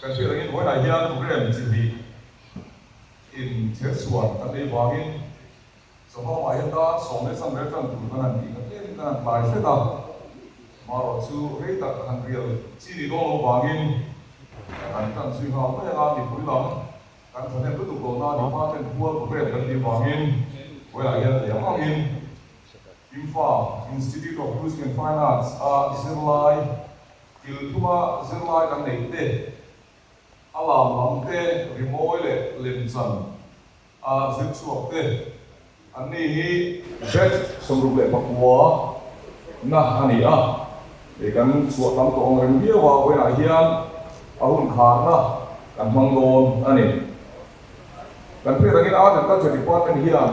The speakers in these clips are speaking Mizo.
Kan hriat angin vawiinah hian program chi hnih in chherchhuan kan nei vangin chawhma lamah hian dar 10 leh tan tur kan han tih kha tlemin kan han tlai hret a, marawh chu rei tak han rial chi ni dawn lo vangin kan han tan zui nghal mai anga mipui lam kan thahnem lutuk lo na department pual program kan tih vangin vawiinah hian thei ang angin Imfa Institute of Music and Fine Arts a zirlai Kil thuma zirlai kan neih te, a lam lam te, rimawi leh lemchan a zir chhuak te, an ni hi batch 69 na a ni a, hei kan chhuah tam tawh ang reng viau a, vawiinah hian a hun kharna kan hmang dawn a ni. Kan hriat angin Art and Culture Department hian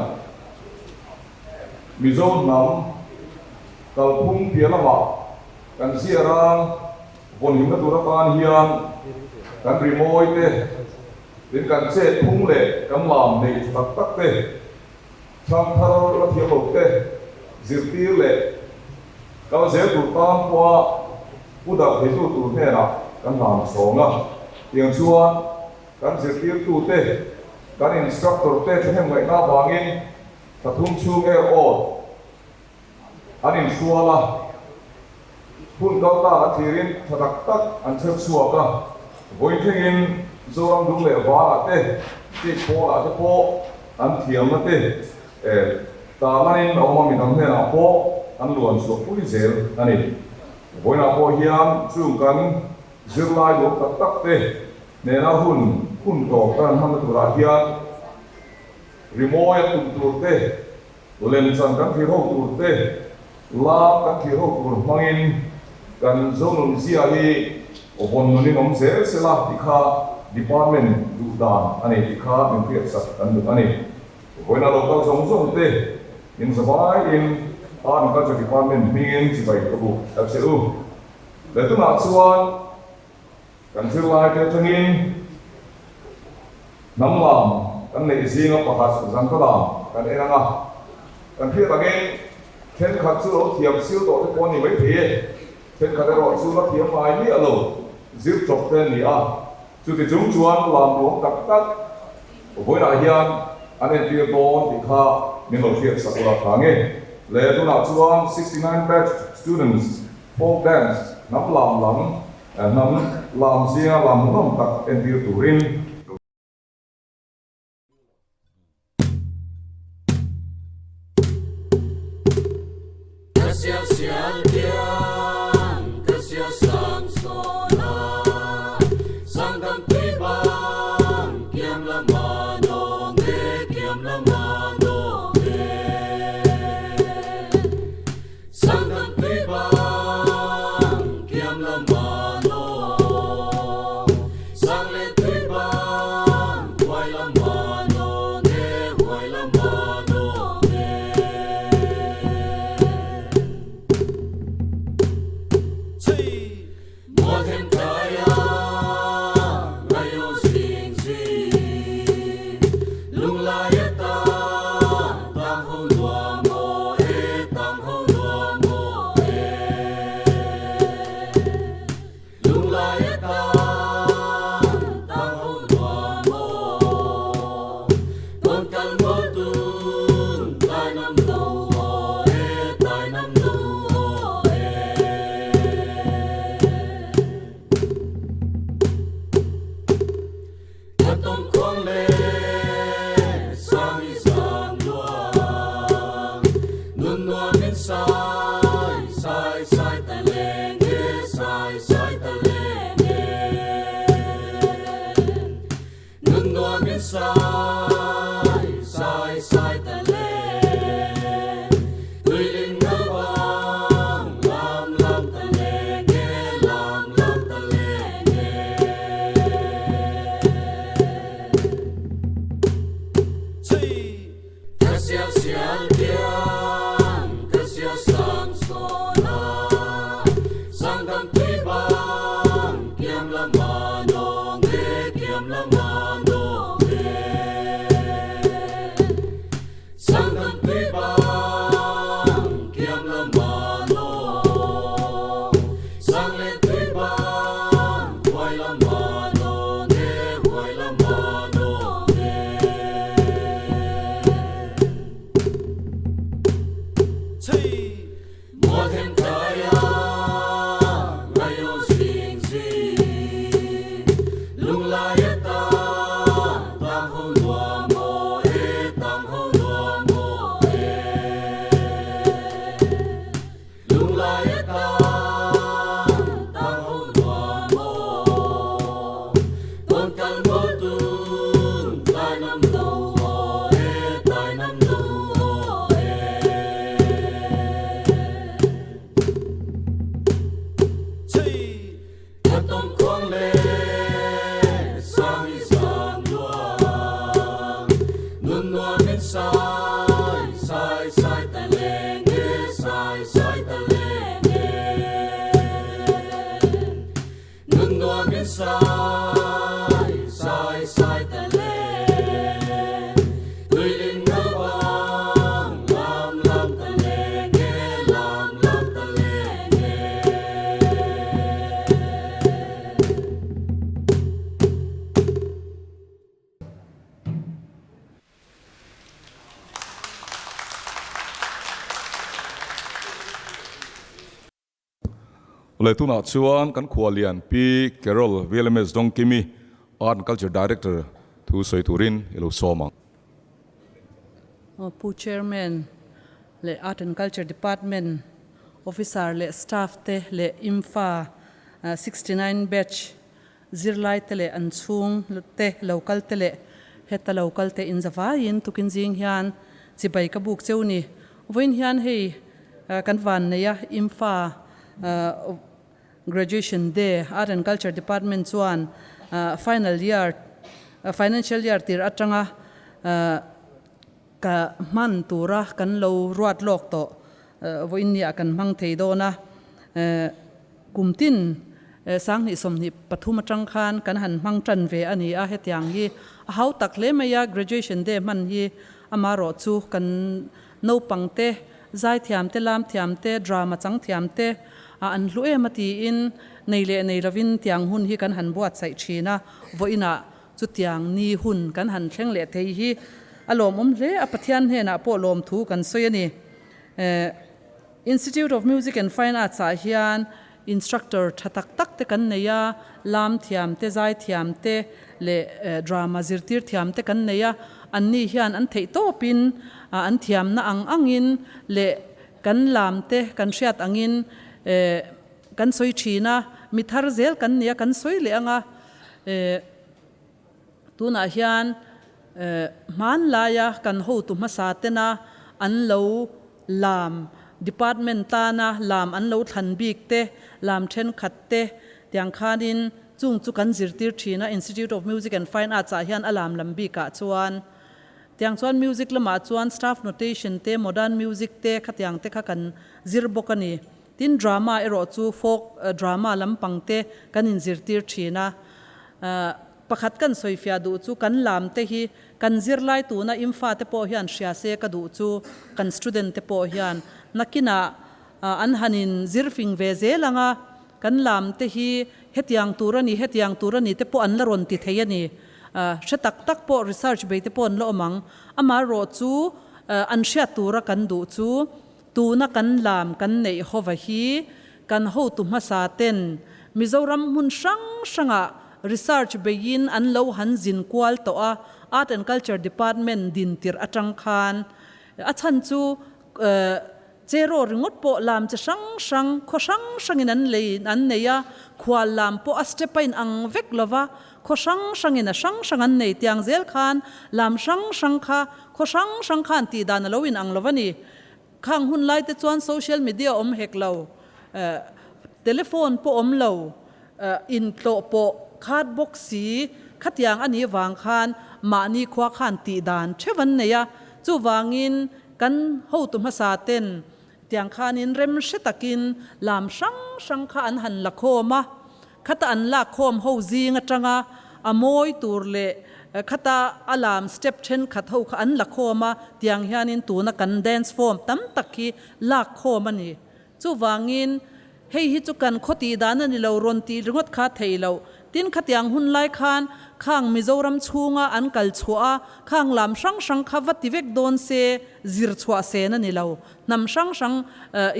Mizo hnam kalphung piah lamah kan ziarang vawnhimna tur atan hian kan rimawi te, tin kan chet phung leh kan lam nei tha tak tak te, thlang thar la thiam lo te zirtir leh kal zel tur tan pawha pu darh theitu tur hnenah kan hlan chhawng a, tiang chuan kan zirtirtute, kan instructor te thahnem ngaihna avangin thla thum chhung air awt An inhrual a, hun kal tak a thirin tha tak tak an chher chhuak a, vawi thlengin Zoram dung leh varah te, state pawnah te pawh an thiamna te tarlanin a awm a, midang hnenah pawh an luan chhuah pui zel a ni. Vawiinah pawh hian chung kan zirlai duam tak tak te nena hun hun tawp kan han hmanna turah hian rimawi a tum tur te, Lemchan kan thlir ho tur te, lam kan thlir ho tur hmangin kan Zonun zia hi vawn nunin awm zel se la tih kha Department duh dan a nei tih kha min hriatsak kan duh a ni. Vawiina lo kal zawng zawng te min zavaiin Art and Culture Department hmingin chibai ka buk ta che u. Le tunah chuan Kan zirlai te atangin hnam lam kan neih zinga pakhat zan ka lam kan en ang a, kan hriat angin thenkhat chu lo thiam sil tawh te pawh a ni maithei e, thenkhat erawh chu la thiam ngai miah lo zir chawp te a ni a, chuti chung chuan lam ruang tak tak vawiinah hian an entir dawn tih kha min lo hriat sak ula tha nge le tunah chuan 69 batch students folk dance hnam lam lam Hnam lam zinga lam hmuhnawm tak entir turin. Ka sial sial pian, ka sial sang sawn a, sang dam tui bang, kiam la ma nawm e, kiam la ma nawm e. Sang dam tui bang kiam la ma nawm, sang len tui bang huai la ma nawm e, huai la ma nawm e. Mual them tlai a ngaio zing zing, lunglai a ta tang ho nuam aw e, tang ho nuam aw e. Lunglai a ta tang ho nuam aw, tawn kal mual tun tai nam lo aw e, tai nam lo aw e. Ka tawng khuang le sang i zang luang, nun nuam in sai, sai sai ta leng e, sai sai ta leng e. Nun nuam in sai, sai sai ta leng, tuilin ngal bang, lam lam ta leng e, lam lam ta leng e. Ka sial sial pian, ka sial sang. Awle tunah chuan kan khualian Pi Carol VLMS Dawngkimi, Art and Culture Director thu sawi turin i lo sawm ang. Pu Chairman leh Art and Culture Department Officer leh Staff te leh IMFA 69 Batch zirlai te leh an chhung te lo kal te leh heta lo kal te in zavaiin tukin zing hian chibai ka buk cheu ni. Vawiin hian hei kan van nei a, IMFA Graduation Day Art and Culture Department chuan final year financial year tir atanga ka hman tura kan lo ruat lawk tawh vawiin ni ah kan hmang thei dawn a. Kum tin 2023 atang khan kan han hmang tan ve a ni a, hetiang hi a hau tak hle mai a, Graduation Day hman hi amarawh chu kan naupang te, zaithiam te, lam thiam te, drama chang thiam te an hlu em a tiin nei leh nei lovin tiang hun hi kan han buatsaih thin a, vawiinah Chutiang ni hun kan han thleng leh thei hi a lawmawm hle a, Pathian hnenah pawh lawmthu kan sawi a ni. Institute of Music and Fine Arts ah hian instructor tha tak tak te kan nei a, lam thiam te, zai thiam te leh drama zirtir thiam te kan nei a, anni hian an theih tawpin an thiamna ang angin leh kan lam te kan hriat angin kan sawi thin a, mi thar zel kan nia kan sawi leh ang a. Tunah hian hmanlaia kan hotu hmasa tena an lo lam department tana lam an lo thlan bik te, lam thenkhat te tiang khanin chung chu kan zirtir thin a, Institute of Music and Fine Arts ah hian a lam lam bikah chuan tiang chuan music lamah chuan staff notation te, modern music te khatiang te kha kan zir bawk a ni. Tin, drama erawh chu folk drama lampang te kan inzirtir thin a. Pakhat kan sawifiah duh chu kan lam te hi kan zirlai tuna imfa te pawh hian hria se ka duh chu kan student te pawh hian nakinah an han in zirfing ve zel ang a, kan lam te hi hetiang tur a ni, hetiang tur a ni te pawh an la rawn ti thei a ni. Hre tak tak pawh research bei te pawh an la awm ang. Amaherawh chu an hriat tura kan duh chu Tuna kan lam kan neih hova hi kan hotu hmasa ten Mizoram hmun hrang hrangah research beiin an lo han zin kual tawh a, Art and Culture Department din tirh atang khan a chhan chu cheraw ringawt pawh lam chi hrang hrang khaw hrang hrangin an lei an nei a, khual lam pawh a step a in ang vek lova, khaw hrang hrangin a hrang hrang an nei tiang zel khan lam hrang hrang kha khaw hrang hrang khan tih dan a lo in ang lova ni. Khang hun lai te chuan social media awm hek lo, telephone pawh awm lo, intlawh pawh khat bawk si, khatiang a nih vang khan mahni khua khan tih dan theuh an nei a, chuvangin kan hotu hmasa ten tiang khanin rem hre takin lam hrang hrang kha an han la khawm a, Khata an lak khawm ho zing atanga a mawi tur leh khata a lam step thenkhat ho kha an la khawm a, tiang hianin tuna kan dance form tam tak hi lak khawm a ni. Chuvangin hei hi chu kan khaw tih dan a ni lo rawn tih ringawt kha thei loh. Tin khatiang hun lai khan khang Mizoram chhunga an kal chhuah a, khang lam hrang hrang kha va ti vek dawn se zir chhuah sen a ni lo. Hnam hrang hrang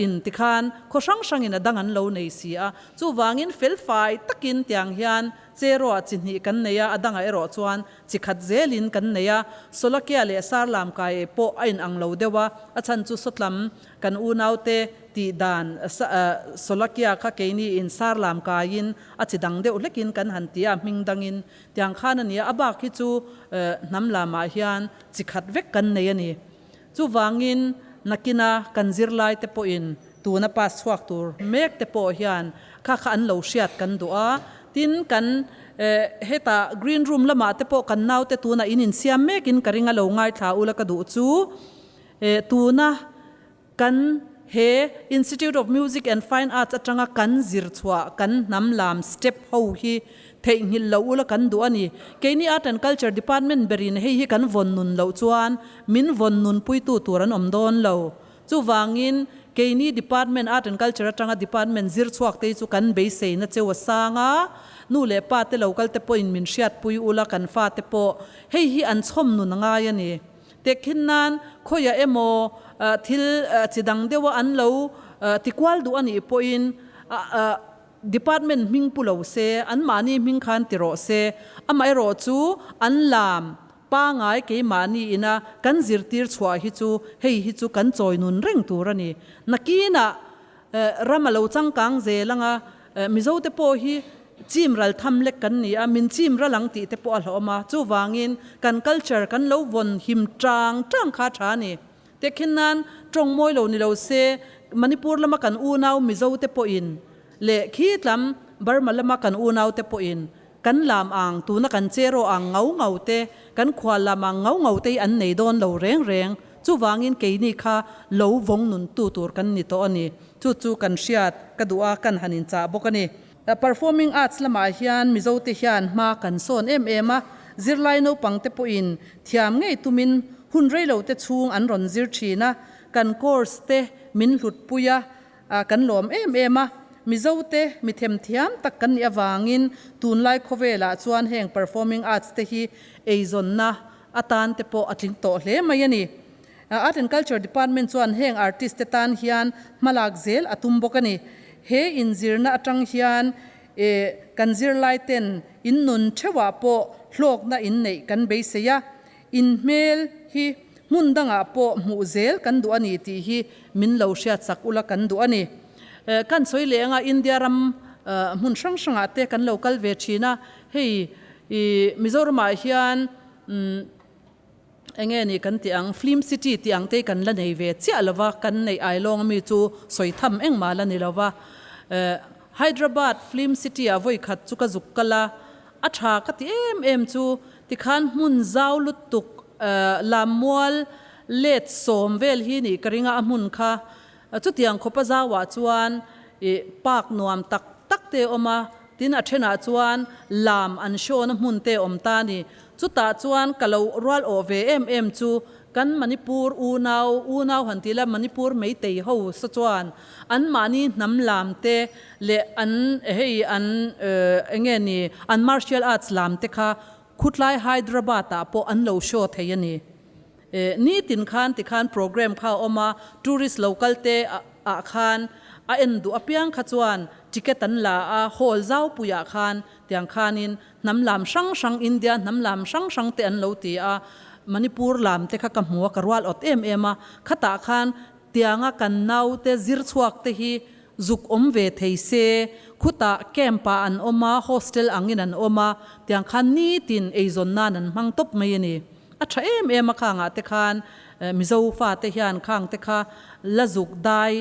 in tikhan khaw hrang hrangin a dang an lo nei si a. Chuvangin felfai takin tiang hian Cheraw-ah chi hnih kan nei a, a dangah erawh chuan chi khat zelin kan nei a. Sawlakia leh Sarlam kai pawh a inang lo deuh a, a chhan chu sawtlam kan unaute tih dan Sawlakia kha keiniin Sarlam kaiin a chi dang deuh hlekin kan han ti a, hming dangin tiang khan a ni a, a bak hi chu hnam lamah hian chi khat vek kan nei a ni. Chuvangin nakina kan zirlaite pawhin Tuna pass chhuak tur mek te pawh hian kha kha an lo hriat kan duh a, tin kan hetah green room lamah te pawh kan naute tunah in insiam mekin ka ring a lo ngaithla ula ka duh chu tuna kan he Institute of Music and Fine Arts atanga kan zir chhuah kan hnam lam step ho hi theihnghilh loh ula kan duh a ni. Keini Art and Culture Department berin hei hi kan vawn nun loh chuan min vawn nunpuitu tur an awm dawn lo. Chuvangin, keini Department Art and Culture atanga Department zir chhuak te hi chu kan beiseina cheu a sang a, nu leh pa te local te pawhin min hriatpui ula kan fa te pawh hei hi an chhawm nun a ngai a ni. Tehkhin nan khawiah emaw thil chi dang deuha an lo tikual duh a nih pawhin. Department hming pu lo se, anmahni hming khan ti rawh se, amaherawhchu an lam pangai keimahni ina kan zirtir chhuah hi chu hei hi chu kan chawi nun reng tur a ni. Nakinah ram a lo changkang zel anga Mizote pawh hi chim ral tham lek kan ni a, min chim ral ang tih te pawh a hlauhawm a, chuvangin kan culture kan lo vawn him tang tang kha a tha a ni. Tehkhin nan tawng mawi lo ni lo se, Manipur lama kan unau Mizo te pawhin leh khi tlam Burma lama kan unau te pawhin kan lam ang tuna kan cheraw ang ngau ngau te, kan khual lam ang ngau ngau te hi an nei dawn lo reng reng. Chuvangin keini kha lo vawng nun tu tur kan ni tawh a ni. Chu chu kan hriat ka duh a, kan han inchah bawk a ni. Performing Arts lamah hian Mizote hian hma kan sawn em em a, zirlai naupangte pawhin thiam ngei tumin hun reilote chhung an rawn zir thin a, kan course te min hlutpui a, kan lawm em em a. Mizote mi themthiam tak kan nih avangin tunlai khawvelah chuan heng Performing Arts te hi eizawnna atan te pawh a tling tawh hle mai a ni. Art and Culture Department chuan heng artist te tan hian hmalak zel a tum bawk a ni. He inzirna atang hian kan zirlai ten in nun theuhah pawh hlawkna in neih kan beisei a, in hmel hi hmun dangah pawh hmuh zel kan duh a ni tih hi min lo hriatsak ula kan duh a ni. Kan sawi leh anga India ram hmun hrang hrangah te kan lo kal ve thin a, hei Mizoramah hian Enge ni kan tih ang, Film City tih ang te hi kan la nei ve chiah lo va, kan neih ai lawng ami chu sawi tham engmah la ni lo va. Hyderabad Film City ah vawi khat chu ka zuk kal a, a tha ka ti em em chu tikhan hmun zau lutuk lammual let sawm vel hi nih ka ring a, a hmun kha Chutiang khawpa zauah chuan ih park nuam tak tak te a awm a, tin a thenah chuan lam an hrawna hmun te a awm ta a ni. Chutah chuan ka lo rual awh ve em em chu kan Manipur unau, unau han ti ila Manipur Meitei ho sa chuan anmahni hnam lam te leh an hei an eng nge ni an martial arts lam te kha khutlai Hyderabad ah pawh an lo hraw thei a ni. Nitin khan tikhan program kha a awm a, tourist lo kal te ah khan a en duh apiang kha chuan ticket an la a, hall zau puiah khan tiang khanin hnam lam hrang hrang India hnam lam hrang hrang te an lo ti a, Manipur lam te kha ka hmu a, ka rual awt em em a, khatah khan tianga kan naute zir chhuak te hi zuk awm ve thei se, khutah camp ah an awm a, hostel angin an awm a, tiang khan nitin eizawn nan an hmang tawp mai a ni. A tha em em a khangah te khan Mizo fate hian khang te kha la zuk dai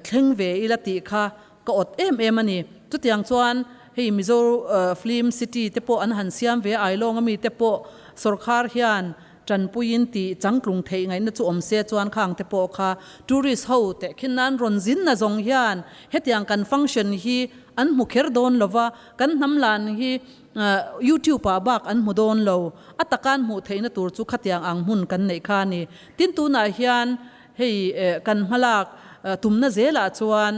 thleng ve ila tih kha ka awt em em a ni. Chutiang chuan hei Mizo Film City te pawh an han siam ve a, Ailawng ami te pawh sawrkhar hian tanpuiin tih changtlung theih ngaihna chu awm se chuan khang te pawh kha tourist ho teh khin nan rawn zin na zawng hian hetiang kan function hi an hmu kher dawn lova, kan hnam lan hi YouTube ah bak an hmu dawn lo, a taka an hmuh theihna tur chu khatiang ang hmun kan neih kha a ni. Tin tunah hian hei kan hmalak tumna zelah chuan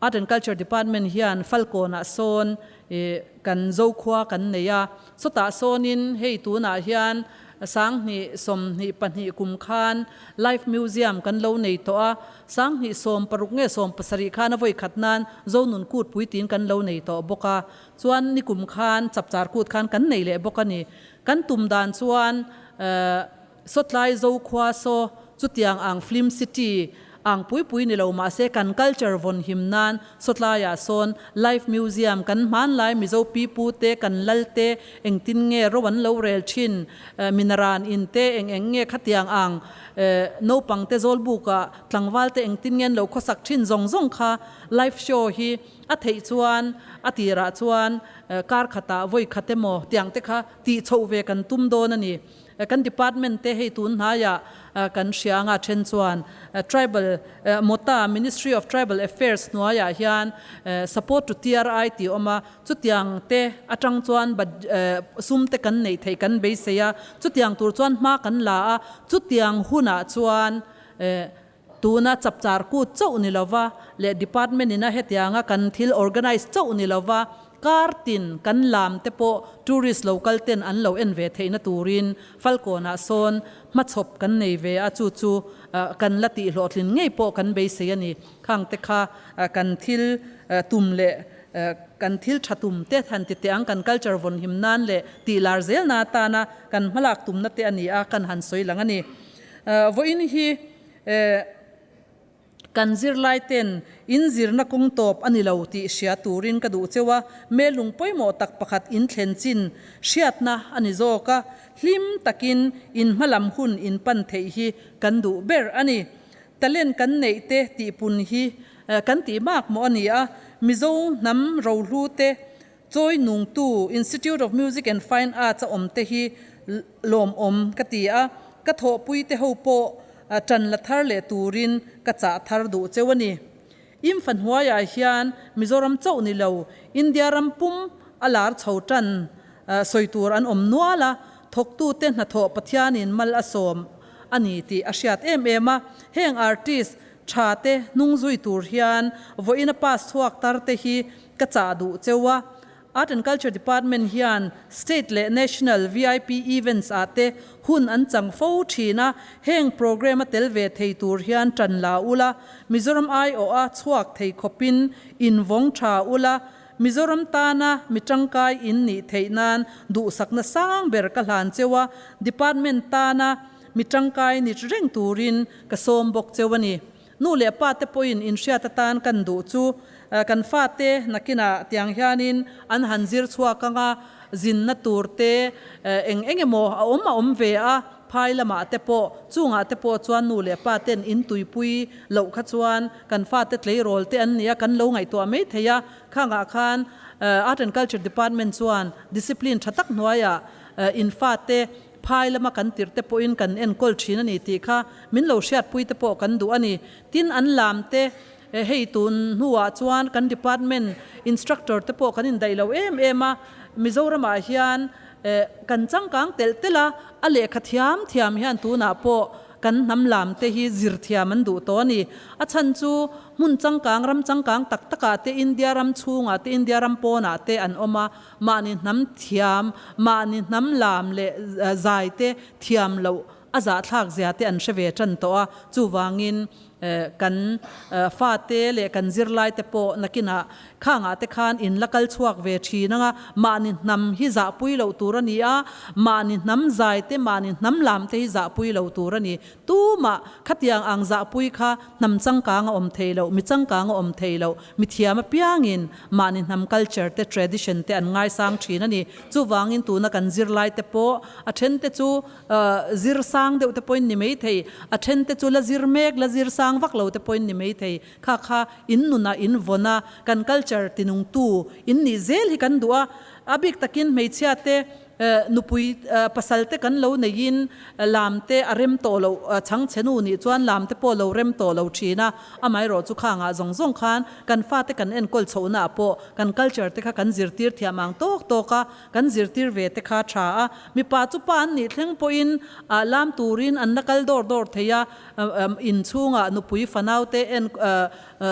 Art and Culture Department hian Falkawnah sawn kan Zokhua kan nei a, sawtah sawnin hei tunah hian 2024 kum khan Live Museum kan lo nei tawh a, 2016 nge 17 khan a vawi khat nan Zonun Kut puitin kan lo nei tawh bawk a, chuan nikum khan Chapchar Kut khan kan nei leh bawk a ni. Kan tum dan chuan Sawtlai Zokhua saw chutiang ang Film City ang pui pui ni lo mahse kan culture vawn him nan Sawtlaiah sawn Live Museum kan hmanlai Mizo pipu te kan lal te engtin nge ro an lo rel thin minaran in te eng eng nge khatiang ang naupang te zawlbuka tlangval te engtin nge an lo khawsak thin zawng zawng kha live show hi a theih chuan a tirah chuan kar khatah vawi khat emaw tiang te kha tih chhoh ve kan tum dawn a ni. Kan department te hei tun hnaiah kan hria anga then chuan Tribal Mota Ministry of Tribal Affairs hnuaiah hian support to TRI tih a awm a, chutiang te atang chuan sum te kan neih theih kan beisei a, chutiang tur chuan hma kan la a, chutiang hunah chuan Tuna chapchar kut chauh ni lova leh department ina hetianga kan thil organise chauh ni lova Kar tin kan lam te pawh tourist lo kal ten an lo en ve theihna turin Falkawnah sawn hmachhawp kan nei ve a, chu chu kan la tih hlawhtlin ngei pawh kan beisei a ni. Khang te kha kan thil tum leh kan thil tha tum te han ti teh ang, kan culture vawn him nan leh tih lar zelna atana kan hmalak tumna te a ni a, kan han sawi lang a ni. Vawiin hi Kan zirlai ten in zirna kawng tawp a ni lo tih hria turin ka duh cheu a, melung pawimawh tak pakhat in thlen chin hriatna a ni zawk a, hlim takin in hmalam hun in pan theih hi kan duh ber a ni. Talent kan neih te tihpun hi kan tih mak maw a ni a, Mizo hnam rohlu te chawi nungtu Institute of Music and Fine Arts a awm te hi lawmawm ka ti a, ka thawhpui te ho pawh ṭan la thar leh turin ka chah thar duh cheu a ni. Imfa hnuaiah hian Mizoram chauh ni lo, India ram pum a lar chho ṭan sawi tur an awm nual a, thawktute hnathawh Pathianin mal a sawm a ni tih a hriat em em a, heng artist tha te hnung zui tur hian vawiin a pass chhuak tar te hi Ka chah duh cheu a, Art and Culture Department hian State leh National vip events ah te hun an chang fo thin a, heng programme a tel ve thei tur hian tan la ula, Mizoram aiawh a chhuak thei khawpin in vawng tha ula, Mizoram tana mi tangkai in nih theih nan duhsakna sang ber ka hlan cheu a, Department tana mi tangkai nit reng turin ka sawm bawk cheu a ni. Nu leh pa te pawhin inhriat atan kan duh chu kan fate nakinah tiang hianin an han zir chhuak ang a, zinna tur te eng eng emaw a awm a awm ve a, phai lamah te pawh chungah te pawh chuan nu leh pa ten in tuipui loh kha chuan kan fate tleirawl te an nia kan lo ngaihtuah mai thei a, khangah khan Art and Culture Department chuan discipline tha tak hnuaiah in fate Phai lama kan tirh te pawhin kan enkawl thin a ni tih kha min lo hriatpui te pawh kan duh a ni. Tin, an lam te hei tun hnuah chuan kan department instructor te pawh kan indaih lo em em a, Mizoramah hian kan changkang telh telh a, a lehkha thiam thiam hian tunah pawh kan hnam lam te hi zir thiam an duh tawh a ni. A chhan chu hmun changkang, ram changkang tak takah te, India ram chhungah te, India ram pawnah te an awm a, Mahni hnam thiam, mahni hnam lam leh zai te thiam loh a zahthlak zia te an hre ve tan tawh a, chuvangin kan fate leh kan zirlai te pawh nakinah khangah te khan in la kal chhuak ve thin ang a, mahni hnam hi zahpui loh tur a ni a, mahni hnam zai te, mahni hnam lam te hi zahpui lo tur a ni. Tumah khatiang ang zahpui kha hnam changkang a awm thei loh, mi changkang a awm thei loh, mi thiam apiangin mahni hnam culture te tradition te an ngaisang thin a ni. Chuvangin tuna kan zirlai te pawh a then te chu zir sang deuh te pawhin ni mai thei, a then te chu la zir mek, la zir sang vak lo te pawhin ni mai thei. Kha kha in nunah in vawn a, kan culture tinungtu in nih zel hi kan duh a, a bik takin hmeichhia te Nupui pasal te kan lo neiin lam te a rem tawh loh, chhangchhe nu nih chuan lam te pawh lo rem tawh lo thin a, amaherawh chu khangah zawng zawng khan kan fate kan enkawl chhohna ah pawh kan culture te kha kan zirtir thiam ang tawk tawk a, kan zirtir ve te kha tha a, mipa chu pa an nih thleng pawhin lam turin an la kal dawr dawr thei a, inchhungah nupui fanau te en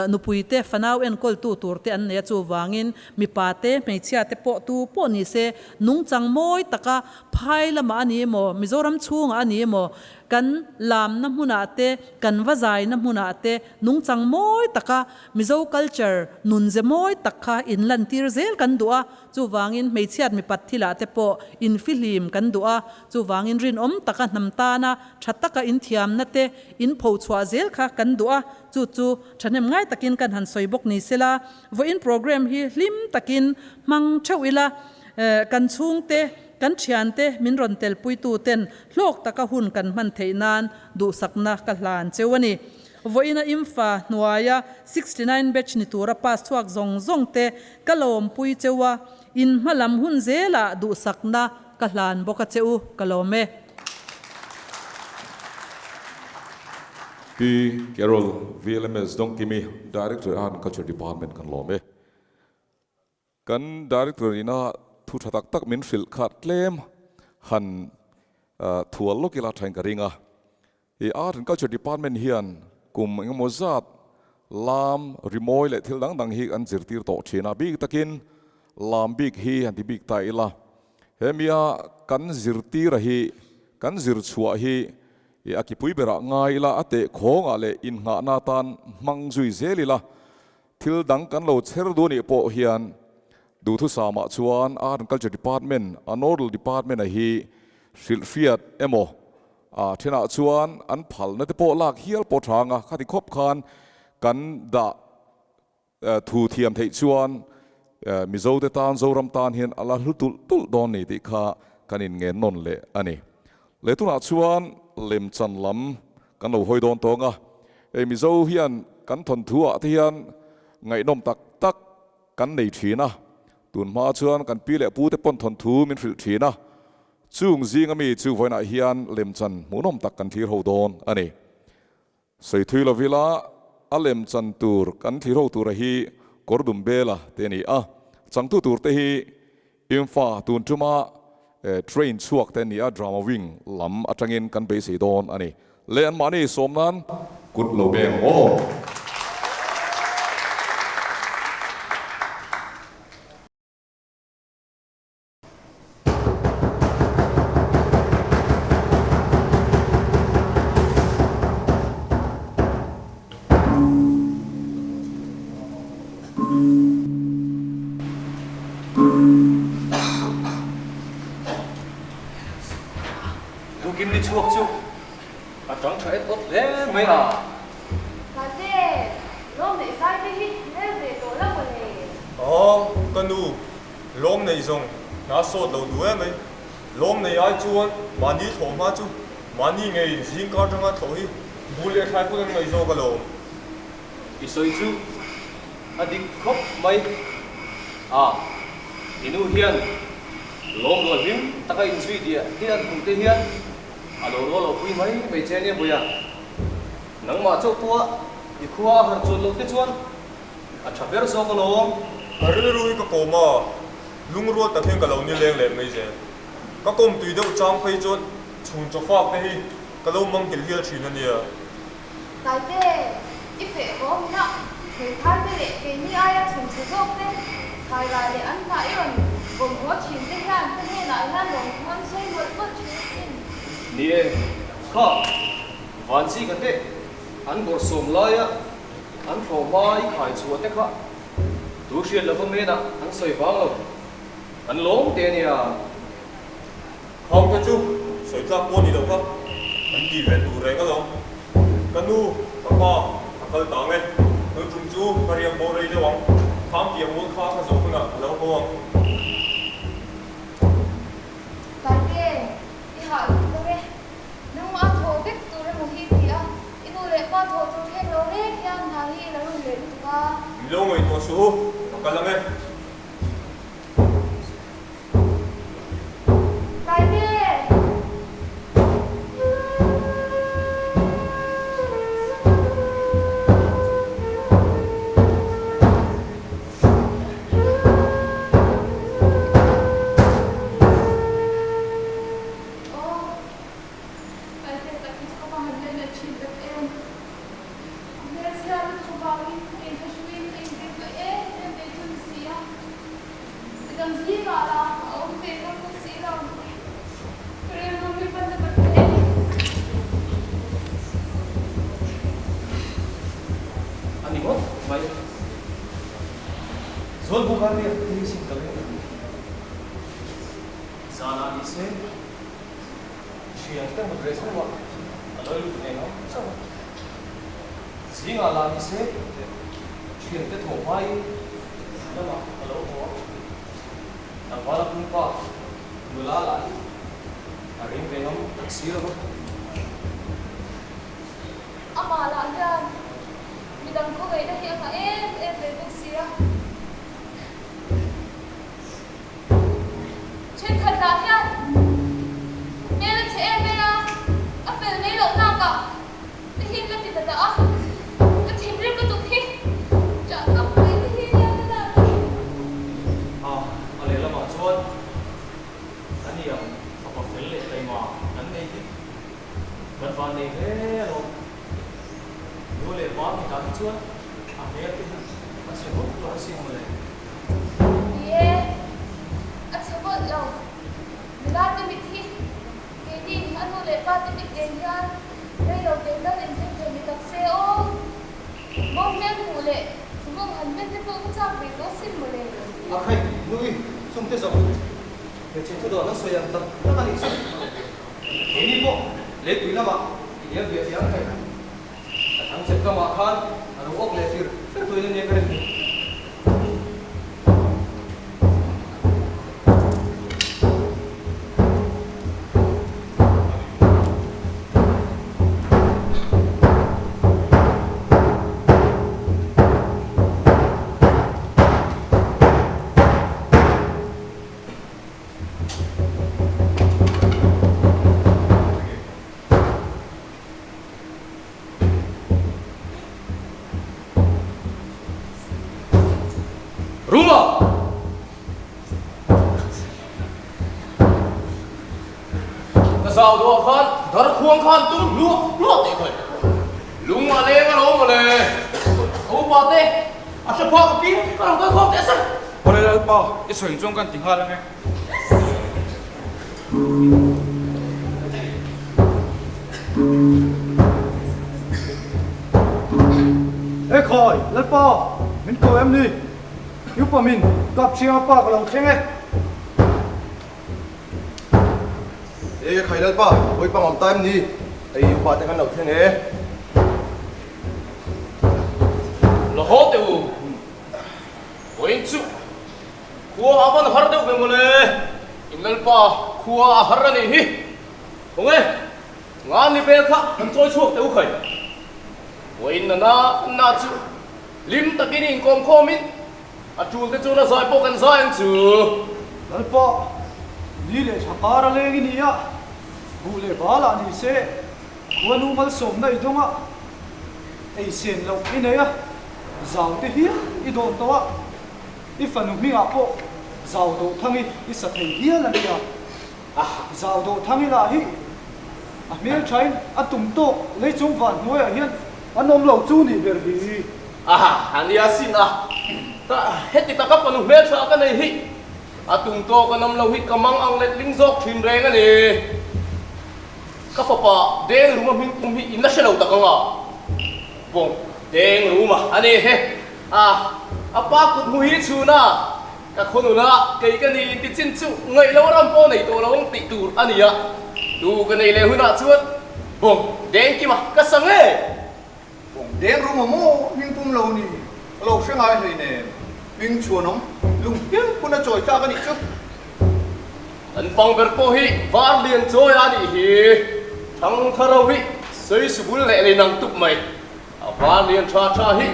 Nupui te, fanau enkawltu tur te an nei a, chuvangin mipa te, hmeichhia te pawh tu pawh ni se nungchang mawi taka phai lamah a ni emaw, Mizoram chhungah a ni emaw, kan lamna hmunah te, kan va zaina hmunah te nungchang mawi taka Mizo culture nunze mawi tak kha inlantir zel kan duh a, chuvangin hmeichhiat mipat thilah te pawh infihlim kan duh a, chuvangin rinawm taka hnam tana tha taka inthiamna te inphochhuah zel kha kan duh a. Chu chu thahnem ngai takin kan han sawi bawk ni sela, vawiin programme hi hlim takin hmang theuh ila, kan chhungte, kan thiante min rawn telpuitu ten hlawk taka hun kan hman theih nan duhsakna ka hlan cheu a ni. Vawiina Imfa hnuaia 69 batch ni tura pass chhuak zawng zawng te ka lawmpui cheu a, in hma lam hun zelah duhsakna ka hlan bawk a che u, ka lawm e. Pi Carol, VLMS Dawngkimi, Director Art and Culture Department kan lawm e. Kan Director ina thu tha tak tak min hrilh kha tlem han thual lawk ila thain ka ring a. I Art and Culture Department hian kum engemaw zat lam rimawi leh thil dang dang hi an zirtir tawh thin a, bik takin. lam bik hi han ti bik ta ila, hemia kan zirtira hi, kan zir chhuah hi i a kipui berah ngai ila, a teh khawngah leh innghahna atan hmang zui zel ila, thil dang kan lo chher duh anih pawh hian duhthusamah chuan Art and Culture Department, a nodal department a hi hrilh hriat emaw a thenah chuan an phalna te pawh lak hial pawh tha anga khati khawp khan kan dah Thu thiam theih chuan Mizote tan Zoram tan hian a la hlu tulh tulh dawn ni tih kha kan inngen nawn leh a ni. Leh tunah chuan lemchan lam kan lo hawi dawn tawng a, hei Mizo hian kan thawnthu ah te hian ngaihnawm tak tak kan nei thin a, tun hma chuan kan pi leh pu te pawn thawnthu min hrilh thin a, chung zinga mi chu vawiinah hian lemchan hmuhnawm tak kan thlir ho dawn a ni. Sawi thui lo ila, a lem chan tur kan thlir ho tura hi kawr dum bela te a ni a, changtu tur te hi Imfa tun tuma train chhuak te a ni a, drama wing lam atangin kan beisei dawn a ni. Le anmahni sawm nan kut lo beng ang aw. Tukin ni chhuak chu a tang tha et awt hle mai a. Tate, lawm neih zai te hi rel ve tawh la mawle. Aw, ka nu, Lawm nei zawng hna sawt lo duh em ai. Lawm nei ai chuan mahni thlawh hma chu mahni ngeiin zing kar atanga thlawh hi bul leh thlai pawh an ngaih zawk alawm. I sawi chu a dik khawp mai a, i nu hian lawm rual hlim taka inzui diah diah an hmuh te hian a lo rual lo pui mai mai che ania Buia. Nangmah chauh pawha i khua a harh chuan loh te chuan A tha ber zawk alawm. Ka rilru hi ka kawm a, lungrual tak hian ka lo nileng leh mai zel. Ka kawm tui deuh chang phei chuan chhun chaw fak te hi ka lo manghilh hial thin a nia. Taite, i feh haw hunah hmeithai te leh keini aia chhun chhe zawk te thaira leh an hnah i rawn vawm haw thin te hian ka hnenah hian rawn khuan sawi mawlh mawlh thin asin. Ni e, kha Vanzika te an bawrhsawm laia An thlawh hma i khai chhuah te kha tu hriat lova menah an sawi vang lo, an lawm te ania. Khang te chu sawi tlak pawh ni lo kha an ti ve tur reng alawm. Ka nu, ka pa a kal tang e, tun tum chu ka riak bo rei deuh ang, khang tiang mawlh kha ka zawh hunah ka lo haw ang. Taite, i hah lutuk ang e, nangmah a thaw vek tur emaw hi ti a. I nu leh pa thawh tur thleng lo reng hian hna hi i la run leh lutuk a. Min lo ngaihtuah suh u, ka kal ang e. Taite! Aw. Taite tak hi chu ka va han lei thin tak em. A hmelchhia lutuk vangin ka inthlahruin ka inventuah em em ve chu ni si a. Midang zingah lah a awm ve ngam bawk si lo. Ka rilru hi pan na tak hle ni. A ni ngawt mai. Zualbuka riak te hi sin ka leng a ni. Zanah ni se. Thian te mut reh hnuah a lawi lut ve ngam chauh a. Zingah lah ni se thian te thawh hmain lamah a lo haw a. Tlangvala pumpa nula lah hi a ring ve ngam tak si lo va. Amah lah hian midang khawngaihna hi a ngah em em ve bawk si a. Thenkhat lah hian hmel a chhe em em a, a fel mai loh nakah te hi la ti ta dah a, ka thinrim lutuk hi chah tawp mai te hi nia ka dah ni. A, a lehlamah chuan a ni ang fapa fel leh taima kan nei hi kan van nei hle alawm. Nu leh pa mi tan hi chuan a hmel te hi a chhe vawk lo asin mawle. Ni e. mawlh lo. Nula te mit hi keini a nu leh pa te mit nen hian rei lo teh tal inthen thei ni tak se aw. Bawng hmel hmuh leh mawng han ben te pawh ka chak ve tawh sin mawle. A khai, nui, chung te zawng hmeichhe thu dawn an sawi ang tak tak a nih chu. Keini pawh leipui lamah i liam ve thei ang khai. Ka thang chep kamah khan a lo awk leh fir fir tuin a nia ka rin ni. Ruma! Ka zau dawh khan dar khuang khan tum hluah hluah teh khawi. Lung a leng alawm mawle. Ka upa te a hre phak a piang ka lo kal khawm teh se. Awle Lalpa, i sawi chuan kan ti nghal ange. He khawi, Lalpa, min ko em ni? Upa min kap chiang a pa ka lo thleng e. E khai Lalpa, hawi pang awm ta em ni? Hei upa te kan lo thleng e. La haw teh u, vawiin chu khua a van har deuh ve mawle, in Lalpa khua a har a nih hi. Khawnge, ngan ni vel kha han chawi chhuak teh u khai. Vawiin na na na chu Hlim takin inkawm khawmin a tul te chuan a zai pawh kan zai ang chu. Lalpa, ni leh thla kar a leng i ni a, buh leh bal ah ni se, khuanu malsawmna i dawng a, ei sen loh i nei a, zau te hial i dawn tawh a, i fanu hmingah pawh zau dawh thangi i sa thei hial a nia. Zau dawh thangi lah hi a hmelthain a tum tawk lei chung van hnuaiah hian an awm lo chu nih ber hi. Aha, a nia sin a, ka heti taka fanu hmeltha ka nei hi a tum tawk an awm lo hi ka mang ang letling zawk thin reng a ni. Ka fapa Deng Ruma hming pum hi in la hre lo tak ang a, bawng Deng Ruma a ni he. A, a pa kut hmu hi chhun a. Ka khawnuna kei ka ni inti chin chu ngaih lo ram pawh nei tawh lo ang tih tur a ni a, tu ka nei leh hunah chuan bawng deng kima ka sa nge? Bawng deng rum a maw hming pum lo ni ka lo hre ngai hlei nen hming chhuanawm lung pial hun a chawi tlak a nih chu. Kan pang ber pawh hi var lian chawi a nih hi, thang tharo hi sawi subul leh lei nang tup mai. A van lian tha tha hi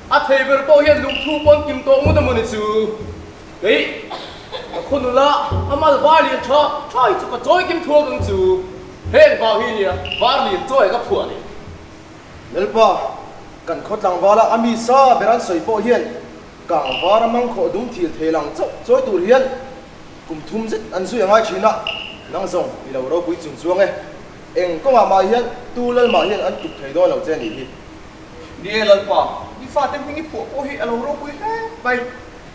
a thei ber pawh hian lungthu pawn kim tawh ngut a mawni chu. Kei ka khaw nula a mal var lian tha tha hi chu ka chawi kim thuak ang chu. Heng vang hi nia var lian chawi ka phuah ni. Lalpa, kan khaw tlangvala a mi sa ber an sawi pawh hian kang var a mang khawh dum thil thei lang chauh chawi tur hian kum thum zet an zui a ngai thin a, nang zawng i lo ropui chung chuang e. Eng kawngah mah hian tu lal mah hian an tuk thei dawn lo che a nih hi. Ni e Lalpa, i fate hming i phuah pawh hi a lo ropui hle mai.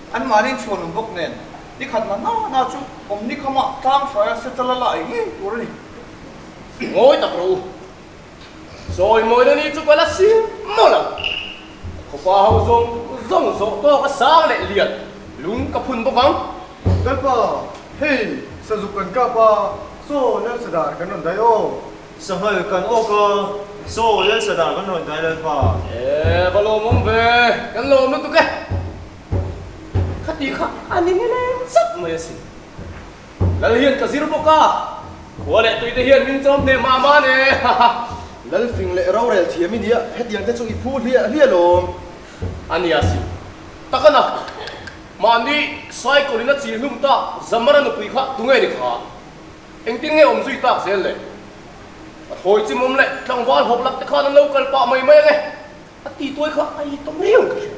Anmahni chhuanawm bawk nen, ni khat na na na chu awm ni khamah tlang hruaia settle a la ei ngei tur a ni. Ngawi tak rawh u. Sawi mawina ni chu ka la siam mawlh ang. Ka khawpa ho zawng zawng zawh tawk a sang leh lian lung ka phun bawk ang. Lalpa, hei sazuk kan kap a, Saw Lalsadar kan rawn dai aw. Sanghal kan awk a, Saw Lalsadar kan rawn dai Lalpa. E, va lawmawm ve, kan lawm lutuk e. Khati kha a ni nileng zat mai asin. Lal hian ka zir bawk a, khua leh tui te hian min chawm hneh mah mah ne. Lal fing leh rorel thiam i nia, hetiang te chu i phu hliah hliah lawm. A nia sin. Takana, mahni cycle in a chil hlum tak Zamara nupui kha tunge ni kha? Engtin nge awm zui tak zel le? A thawi chimawm leh tlangval hawk lak te khan an lo kal pah mai mai ange. A ti tuai kha a itawm riau ka hria.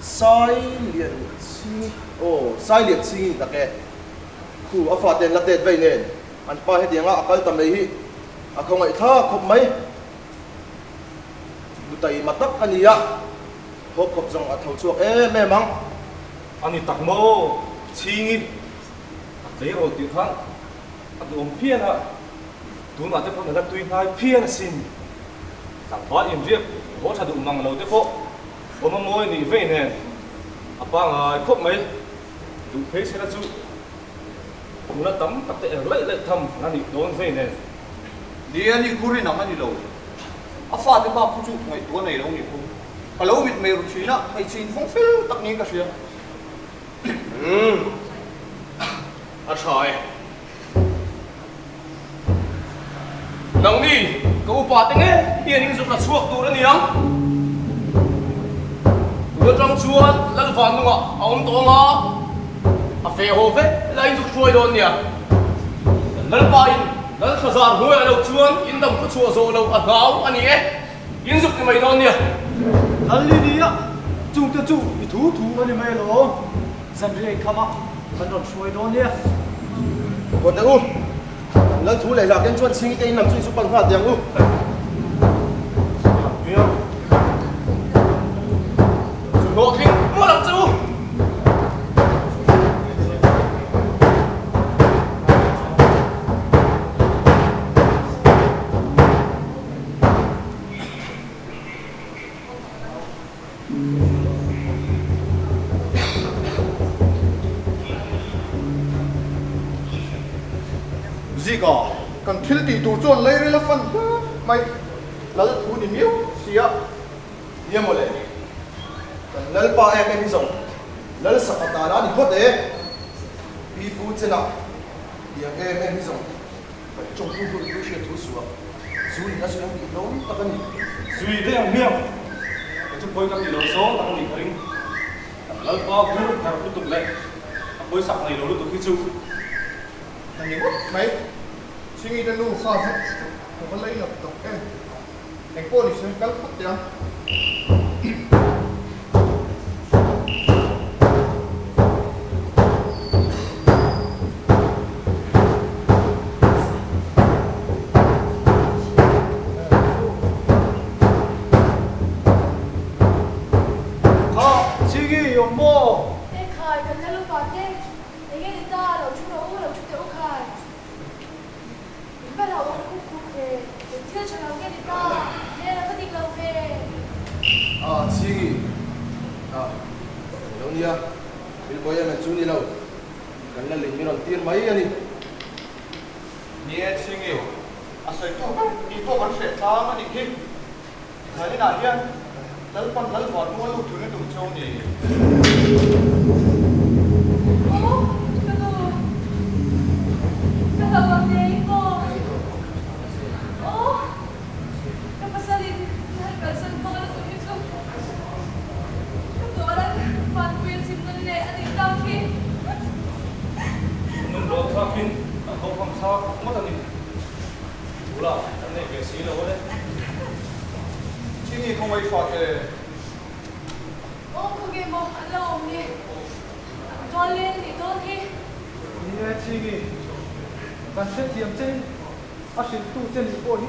Sai lian ching aw sai lian ching in tak e. Khu a fate an la tet vei nen an pa hetianga a kal ta mai hi a khawngaih thlak khawp mai. Nutai ma tak a ni a, thawk khawp zawng a tho chhuak em em ang. A ni tak maw ching i. tleirawl tih khan a duhawm phian a, tunah te pawh nala tui hnai phian asin. Tlangval inriak haw tha duh mang lo te pawh awm a mawi nih vei nen a pangai khawp mai. Duh phei sela chu nula tam tak te er laih laih tham a nih dawn vei nen. Ni a ni khur inang a ni lo. A fate bak khu chu ngaihtuah nei lo ni khu. Ka lo mit mei ru thin a, hmeichhe infawng fel tak niin ka hria. Umm. A tha e. Nangni ka upa te nge hian in zuk la chhuak tur a niang. Tun atang chuan Lalvan nungah a awm tawh anga a feh haw vek la in zuk hruai dawn nia. Kan Lalpa in Lalthazar hnuaiah lo chuan in dam khaw chhuah zawh loh a hlau a ni e. In zuk ti mai dawn nia. Lal i nia, chungte chu i thu thu a ni mai alawm. Zanriah inkhama kan rawn hruai dawn nia. Kawt teh u, kan lal thu leh hla ken chuan chhingite in lam chu i zu pan nghal teh ang u. Zu hlawhtling mawlh ang che u. Zika, kan thil tih tur chuan leirel a fan hle mai, lal thu ni miau si a. Nia mawle, kan lalpa em em hi zawng lal sakhat dan a ni phawt e, pi pu chenah tiang em em hi zawng. Kan chawngtu hnu i hriat thu suah zu in a zui ang tih hlawm tak a ni. Zui daih ang hmiang, ka chu pawi ka tih lo zawng tak a nih ka ring. Kan Lalpa hur herh lutuk leh a pawisak nei lo lutuk hi chu. A ni ngawt mai, Chhingi te nu fa zet chu ka va lei nat tak em. Engpawh ni se kal phawt teh ang. Kha, Chigi, awm maw? E khai, kan la lupa te, enge ni ta, lo thu rawh u, lo thu teh u khai. In va hlauhawm khup khup ve, eng thil tha lo nge ni ta, hmel a va dik lo ve. A, Chhingi, a, ni lo nia, thil pawi em em chu ni lo, kan la ling min rawn tir mai a ni. Ni e, Chhingi, a sawi tu ber tih pawh kan hreh tlang a nih hi. Zaninah hian Lalpan Lalvan mual lut turin a duh cheu ni. Aw, ka nu, ka hlauh ang ngei maw? Aw, ka pasalin han kalsan hmang lutuk hi chu ka tuaran vanpui a chim nawn leh a nih tak hi. Nun rawh thlakin a tho phang thlak ngawt a ni. Tula kan nei ve si lo ale. Chini khawngaih fate. Aw khawnge maw an lo awm ni. An tual leng nih dawn hi. Ni e Chini, kan hrethiam che in a hrilhtu che nih pawh hi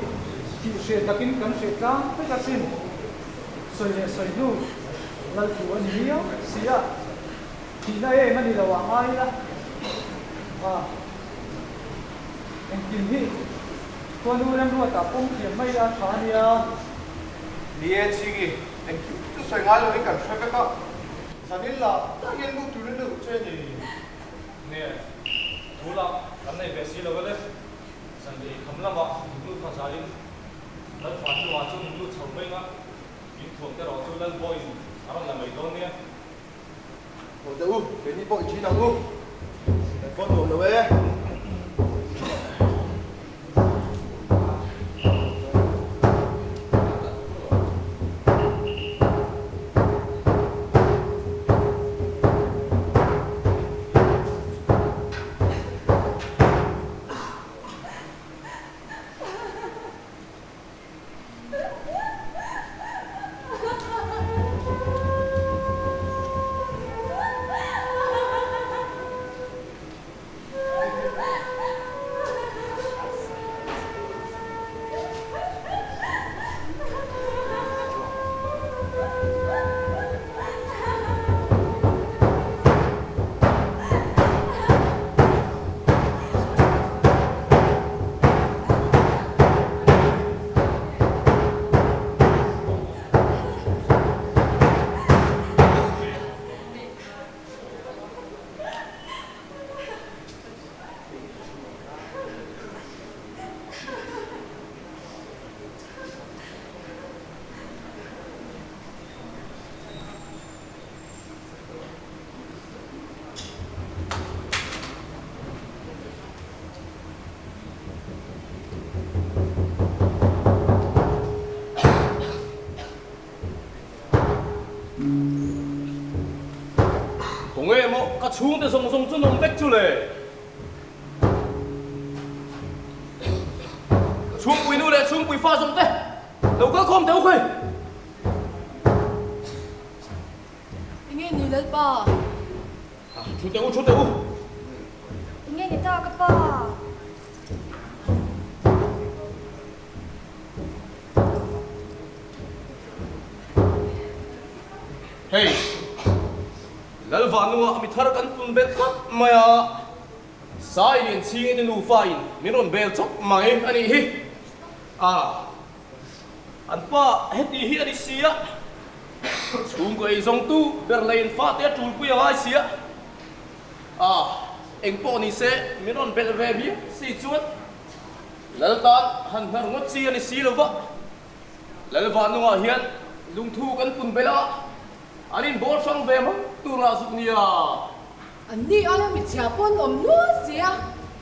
tih hre takin kan hreh tlang vek asin. Sawi leh sawi hnu Lalthu a ni miau si a, thihna em a ni lo ah ngai ila. Ah. Engkim hi khuanu remruatah pawm thiam mai a tha a nia. Ni e Chhingi, engkim chu sawi ngai loin kan hre vek a, zanin lah tak hian lut turin a duh che ni. Nge, thu lah kan nei ve si lo ale, zan leh eikham lamah nu kha zaiin Lalfan hnuah chuan in lut chho mai ang a, in thuam te erawh chu Lalbawiin a rawn la mai dawn nia. Haw teh u, keini pawh i ṭhin ang u. Kan phone nuam lo e. Khawnge maw ka chhungte zawng zawng chu nawm vek chu le? Chhungpui nu leh chhungpui fa zawng te lo kal khawm teh u khawi. Enge ni Lalpa? Thu teh u, thu teh u. Enge ni ta ka pa? Hei, Lalvanunga mi thar kan pun belh tlat mai a, Sai lian chhingin i nufa in min rawn bel chawp mai a nih hi. A, an pa heti hi a ni si a, chhungkaw ei zawngtu ber lei in fate a tulpui a ngai si a. A, engpawh ni se min rawn belh ve miau si chuan Lal tan han hnar ngawt chi a ni si lo va, Lalvanungah hian lungthu kan pun belh a, an inbawl hrang ve mai tur lah zuk nia. An ni aia michhia pawn awm nual si a,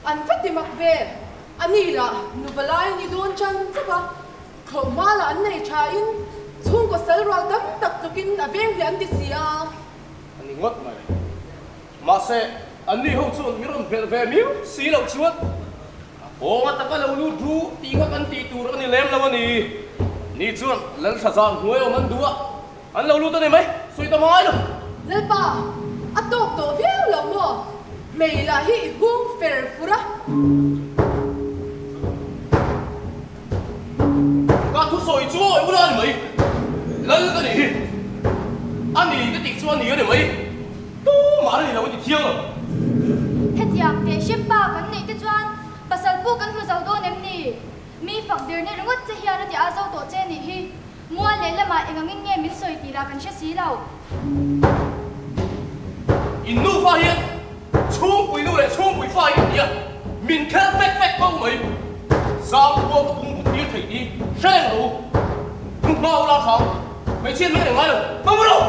an va ti mak ve. A ni lah nu valai ni dawn chan chauh a, thlawh hma lah an nei tha in chhungkaw sal rual tam tak tlukin a veng hle an ti si a. A ni ngawt mai. Mahse, anni ho chuan min rawn belh ve miau si loh chuan a kawnga taka lo lut ru tih kha kan tih tur a ni lem lo a ni. Ni chuan Lalthla zan hnuai awm an duh a, an lo lut a ni mai, sawi ta ngai lo. Lalpa, a tawk tawh viau lo maw? Hmei lah hi i hung fer fur a. Ka thusawi chu awi ula a ni mai, Lal ka nih hi. A ni ka tih chu a ni a ni mai. Tumah a ni lo a ti thiang lo. Hetiang teh hrep pa kan neih te chuan pasal pawh kan hmu zo dawn em ni? Mi fak der ni ringawt che hian a ti a zo tawh che nih hi. Mual leh lamah eng angin nge min sawi tih lah kan hre si lo. In nufa hian chhungpui nu leh chhungpui fa in nia min khelh fek fek fo mai. Zangkhua ka pung but tir thei tih hre reng lo u. Hnuhma ula thang hmeichhia hming a ni ngai lo. Hmang rawh!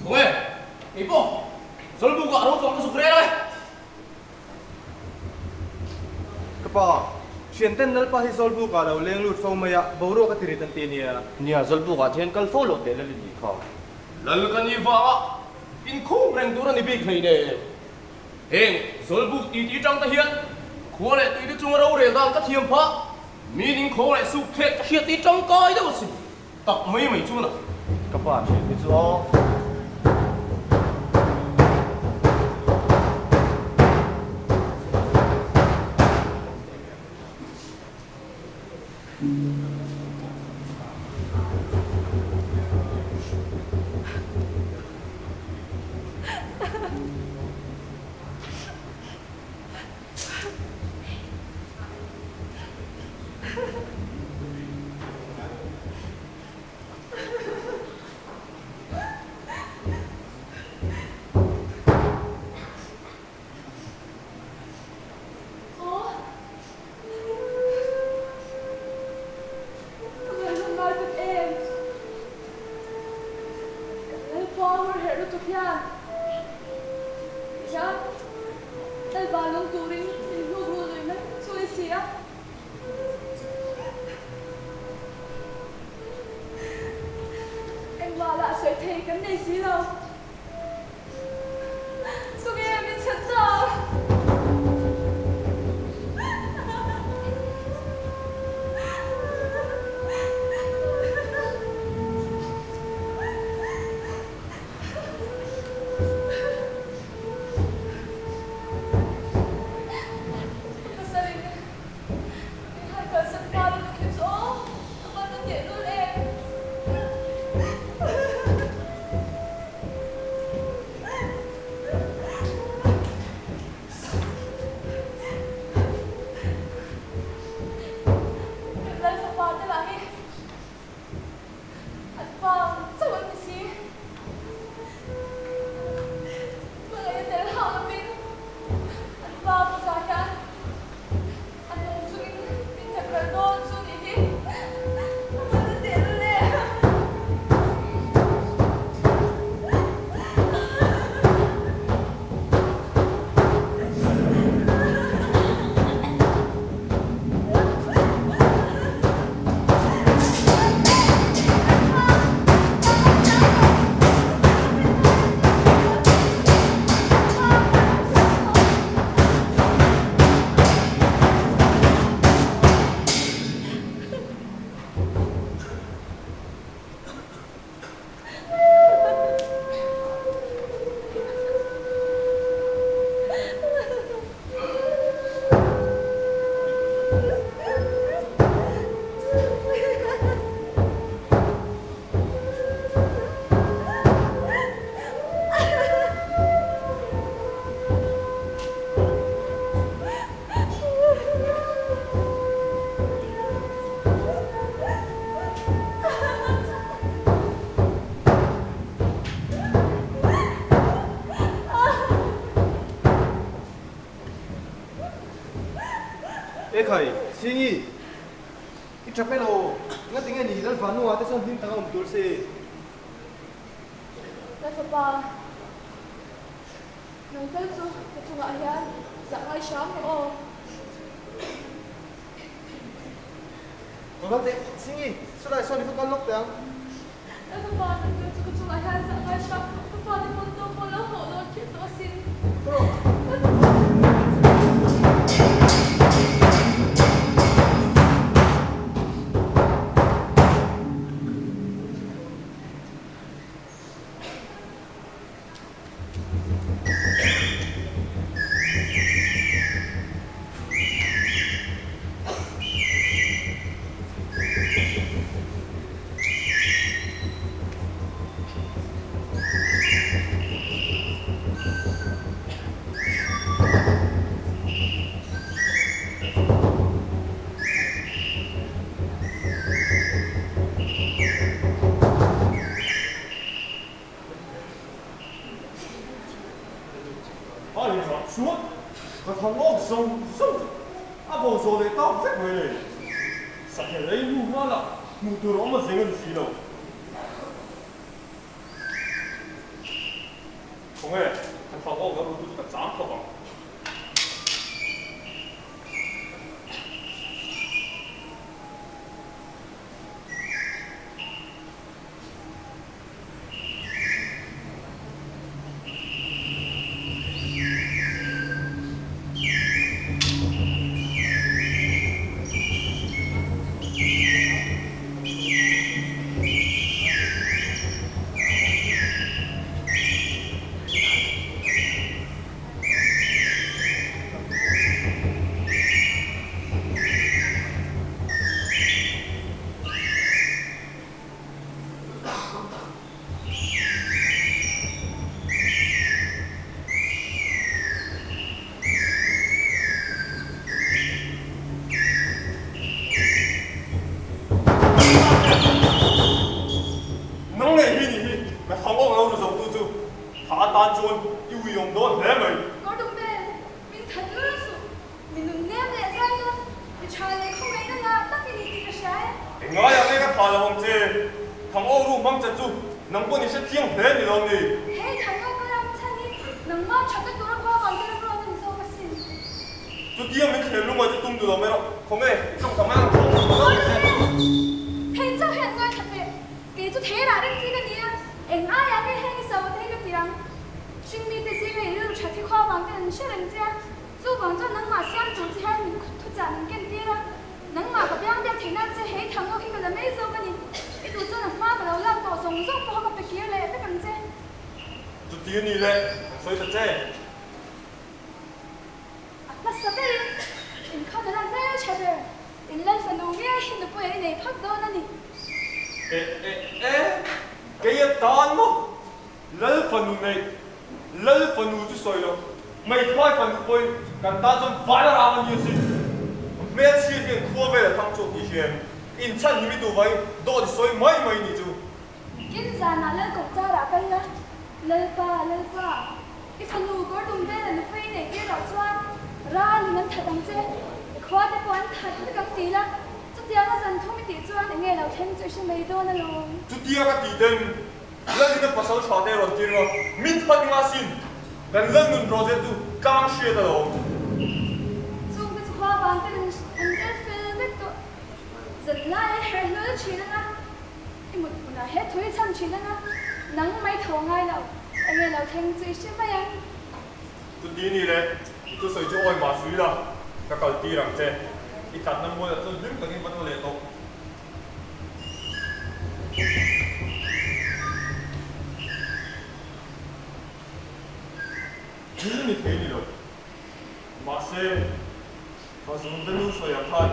Khawnge, keipawh Zawlbuk ah ropang ka zuk rel e. Ka pa, thianten Lalpa hi Zawlbuk ah lo leng lut fo mai a, boruak a ti rit an ti nia. Nia, Zawlbuk ah thian kal fo loh teh lal i nih kha. Lal ka ni vanga inkhung reng tur a ni bik hleinem. Heng Zawlbuk titi tang te hian khua leh tui te chunga rorel dan ka thiam phah, mi ning khaw leh suk thlek ka hriat ti tangkai deuh a si. Tak mai mai chuan a. Ka pa thian hi chu aw. Engmah lah sawi thei kan nei si lo. Tunge min chhan ta? Pasalin min han kalsan hma lutuk hi chu aw, ka van na teh lul em. Ekhai, Chhingi, i tap elo, engati nge ni Lalvanua te chuan hlim taka awm tur se? Lalfapa, nang tel chu ka chungah hian zah ngai hram rawh aw. Ka kal teh, Chhingi, chulai sawn i va kal lawk teh ang. Lalfapa, nang tel chu ka chungah hian zah ngai hram rawh, ka fate pawn tawk pawh lo hawh dawn ṭhin tawh asin. A inzah chuan ka thangawk zawng zawng chu a bo zawh leh tak vek mai le. Sakhel ei hnu hma lah hmuh tur a awm a zeng a ni si lo. Khawnge, ka thangawk a rutu chu ka chang khawp ang. Nang leh hi nih hi ka thang awk lo ru zo tu chu tha atan chuan i ui awm dawn hle mai. Kawrdumbel, min that lul suh. Mi nun nem leh zai dawn, mi tha leh khawngaihna ngah tak i ni tih ka hria e. Engaiah nge ka tha lo ang che? Thangawk ru hmang che chu nang pawh ni hre thiang hle ni lo ni. Hei thangawk ka ram chhan hi nangmah thatna tura khua vang te ram ruat a ni zawk asin. Chutia min thlem lungawi chu tum duh lo mai rawh. Khawnge i tawng ta mai ang tawng lo che. Hei chauh hian ngaithla teh. Kei chu thei rah reng chi ka ni a, eng aiah nge heng i saute hi ka ti ang. Hringmite zinga i rilru that hi khua vang ten an hre reng che a. Chuvang chuan nangmah siam tur che hian min thuchah min ken tir a, nangmah ka biang biak theih nan che hei thangawk hi ka la mai zawk a ni. I duh chuan a hma ka lo lak tawh zawng zawng pawha ka pe kir leh vek ang che. Chuti a ni le, kan sawi ta che. A hmasa berin inkhawna la hmeltha ber, in lal fanu nge hi nupui a i nei phawt dawn a ni. E e e, kei a tan maw? Lal fanu neih, Lal fanu chu sawi lo, Hmeithai fanu pawhin kan tan chuan vai a rang a ni asin. Hmelchhiat hian khua vel a thang chhuak tih hriam, inchhan hi mi tu vai dawt i sawi mai mai ni chu. Kin zanah Lal kawtchar ah kal la, Lalpa, Lalpa, i fanu kawr dum vel a nupui i neih tir loh chuan ralin an that ang che, i khua te pawh an that vek ang ti la, chutianga zan thum i tih chuan enge lo thleng chu i hre mai dawn alawm. Chutia ka tih ten Lalin a pasal tha te rawn tir a, min that nga sin, kan lal nun rawh zet chu tlang hriat a lo awm. Chungte chu khua vang ten an tel fel vek tawh. Zan lai a herh hlawl thin anga, i mut hmunah he thu i chhan thin anga, nang mai tho ngai lo, enge lo thleng chu i hre mai ang. Chuti ni le, i thusawi chu awi mah sui la, ka kal tir ang che, i tlatna mualah chuan hlim takin va tla leh tawh. Thil ni thei ni lo. Mahse, Fazun te nu sawi ang khan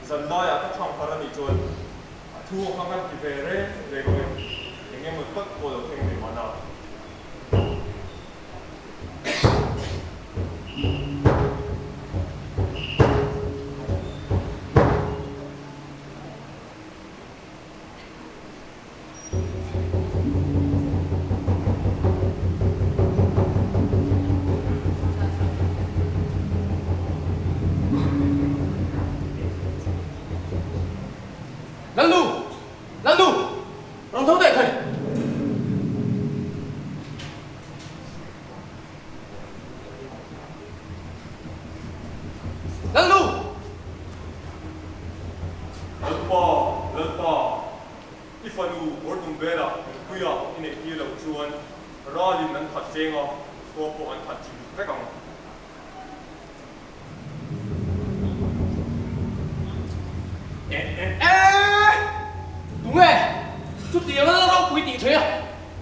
zan laiah ka chhang thar a nih chuan a thu ang kha kan ti ve reng reng ang em? Eng emaw tak pawh lo thleng ve mahna. Lalnu! Lalnu! Rawn tho teh thei! Lalnu! Lalpa! Lalpa! I fanu kawr dum velah nunpuia i neih tir loh chuan ralin an that cheng a, khua pawh an that chim vek ang. Eh! Tunge? Chutiang a ropui tih theih a,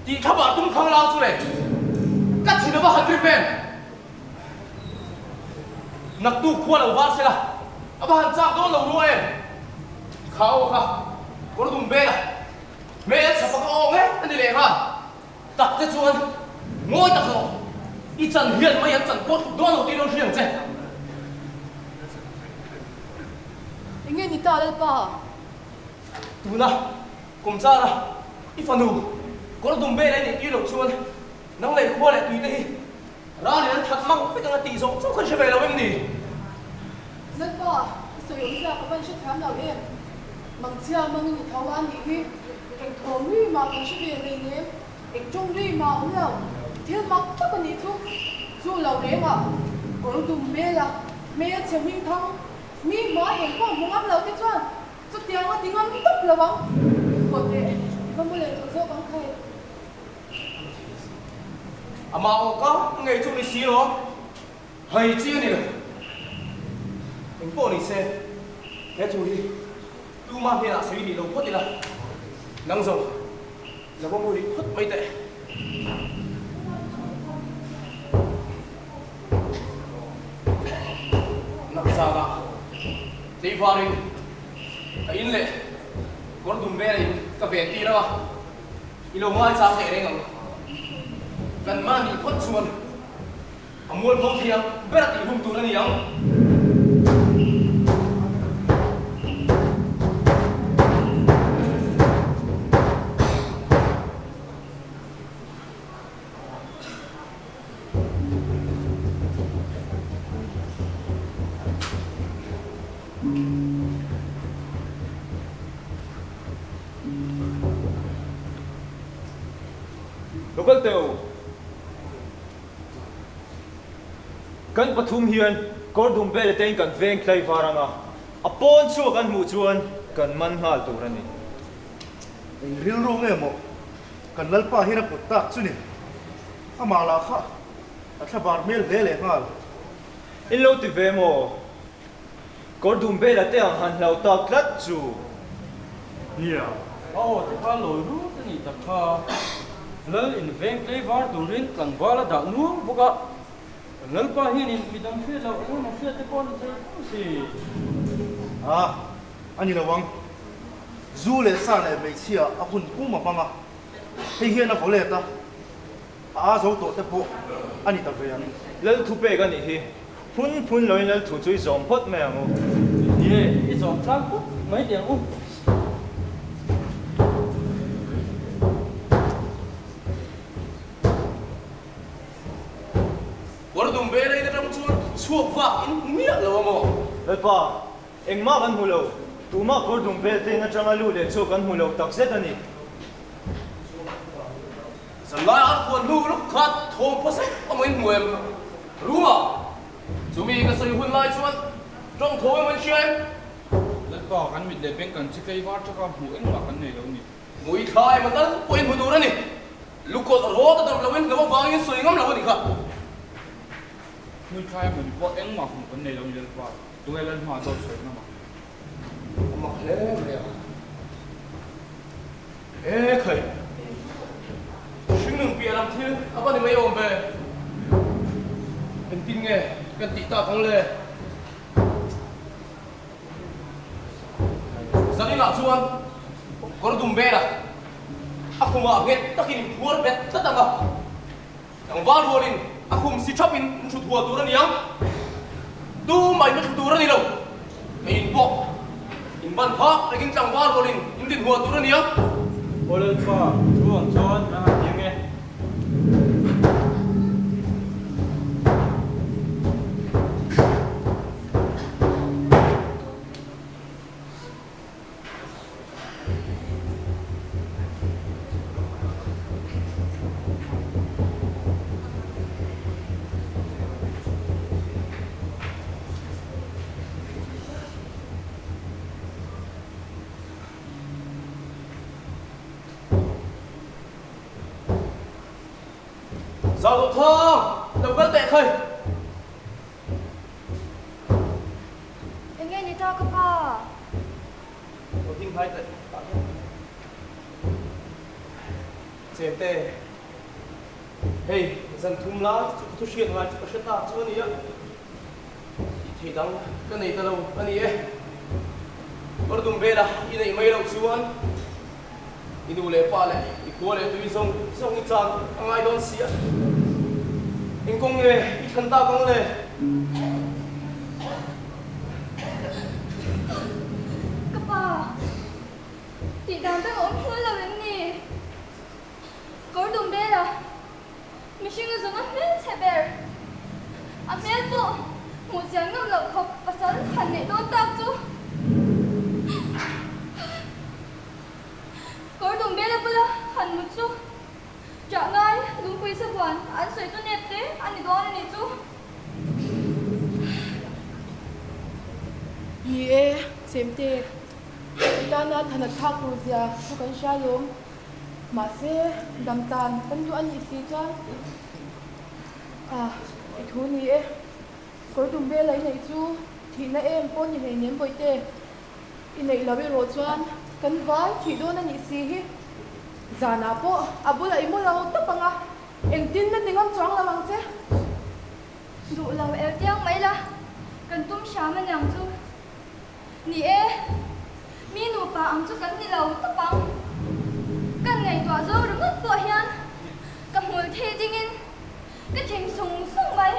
tih thlapah tum khang lau chu le. Ka thin ava han rim em? Naktuk khua lo var sela, ava han chak dawn lo rua em? Kha aw kha, kawr dum vel a, hmel chhapa ka awng e a ni leh nghal. Tak te chuan ngawi tak rawh, i chan hian mai an chan pawh tluk dawn lo tih rawn hria ang che. Enge ni ta Lalpa? Tuna kum chara i fanu kawr dum vel a i neih tir loh chuan nang leh khua leh tui te hi Ralin an that mang vek anga tih zawng chu kan hre ve lo em ni? Lalpa, i sawi awm zia ka van hre thiam lo em? Mangchhia mangin i tho a nih hi, eng thawm ri mah kan hre ve hlei nem, eng tawng ri mah awm lo, thil mak tak a nih chu. Chu lo reng ah kawr dum hmel a, hmelchhe hming thang, mi hmai eng pawh hmu ngam lo te chuan chutiang a ti ngam tawp lo ang. Kawt leh i va mu leh tawh zawk ang khai. Amah aw ka ngei chu ni si lo, hai chi a ni lo. Engpawh ni se, he thu hi tuma hnenah sawi rih lo phawt ila, nang zawng la va mu rih phawt mai teh. Nakzanah tleivarin ka in leh kawr dum velin ka ven tir ang a. I lo ngaihchang teh reng ang. Kan mahni phawt chuan a mualpho thei ang ber a tih hum tur a ni ang. Lo kal teh u. Kan pathum hian kawr dum vel atein kan veng tlai var ang a, a pawn chhuak an hmuh chuan kan man nghal tur a ni. Eng rilru nge maw kan Lalpa hian a put tak chu ni? Amah lah kha a thlabar hmel hle leh nghal. In lo ti ve maw? Kawr dum bela te ang han hlau tak tlat chu. Nia. A aw te kha lawi rut a nih tak kha. Lal in veng tlei var turin tlangval a dah nual bawk a. Kan Lalpa hianin midang hriat loh eng emaw hriat te pawh a ni thei fo si. A, a ni lo ang. Zu leh sa leh hmeichhia a hun pum a hmang a, hei hian a vaw let a, a a zo tawh te pawh a ni ta ve ang. Lal thu pek a nih hi. Phun phun loin lal thu chu i zawm phawt mai ang u. Nie, i zawm tlang phawt mai teh ang u. Kawr dum ve rei atang chuan chhuak vak in hmu miah lo a maw? Lalpa, engmah kan hmu lo. Tumah kawr dum vel te in atanga lu leh chhuak kan hmu lo takzet a ni. Zanlai an khuan hnu luk kha thawm phaw zet a maw in hmu em? Ruma, chumi ka sawi hun lai chuan tawng tho emaw in hria em? Lalpa, kan mit leh beng kan chi tlei var thaka hmuh engmah kan nei lo ni. Mui thla emaw tal pawhin hmu tur a ni. Lukawlh rawt a dam loin hlauh avangin sawi ngam lo a ni kha. Hmui thla emaw ni pawh engmah hmuh kan nei lo ni Lalpa, tunge Lalhma dawt sawi ngam ang? A mak hle mai a. E khai! Hringnun piah lam thil a va ni mai awm ve. Engtin nge kan tih tak ang le? Zaninah chuan kawr dum velah a khumah nghet takin in phuar bet tlat ang a. Tlangval rualin a khum si thapin in thut hual tur a ni ang. Tumah in va thlu tur a ni lo. Kei in pawh in ban phak rengin tlangval rualin in din hual tur a ni ang. Aw Lalpa, thu ang chuan a han ti ang e. Zauthang, lo kal teh khai. Enge ni ta ka pa? Lo ding hnai teh tah hian. Chemte, hei zan thum lai chu ka thu hriat ngai chu ka hre ta chu a nia. Tih theih dang ka nei ta lo a ni e. Kawrdum vela i neih mai loh chuan i nu leh pa leh i khua leh tui zawng zawng i chan a ngai dawn si a. Eng kawng nge i thlan tak ang le? Ka pa, tih dan dang a awm hlul lo em ni? Kawrdum vela Mihring a zawng a hmelchhe ber. A hmel pawh hmuh chian ngam loh khawp pasal han neih dawn tak chu. Kawr dum bela bula han mut chu ṭah ngai lungpui sahuan an sawi chu nep te a ni dawn a nih chu. Ni e, Chemte, i tana than a thlak tur zia chu kan hria lawm. Mahse, dam tan kan duh a nih si chuan ah i thu ni e, kawr dum vela i neih chu thihna em pawh ni hlei nem bawihte, i neih lo erawh chuan kan vai thih dawn a nih si hi. Zanah pawh a bulah i mu lo tawp ang a, engtin na ti ngam chuang lo ang che. Duh lo el tiang mai la, kan tum hram a niang chu. Ni e, mi nupa ang chu kan ni lo tawp ang. Kan ngaihtuah zo ringawt pawh hian ka hmul thei dingin ka ching sung sung mai.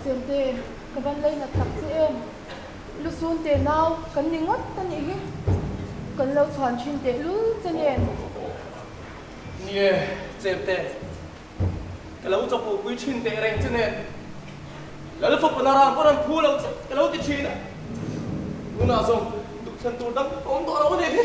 Chemte, ka van lei nat tak che em? Lusun teh nau kan ni ngawt a nih hi. Kan lo chhuan thin teh lul che nen. Ni e, Chemte, Ka lo chawpawh pui thin teh reng che nen, Lal fapa Naran pawh rawn phu lo che ka lo ti thin a, tunah zawng duhthlan tur dang ka awm tawh lo a nih hi.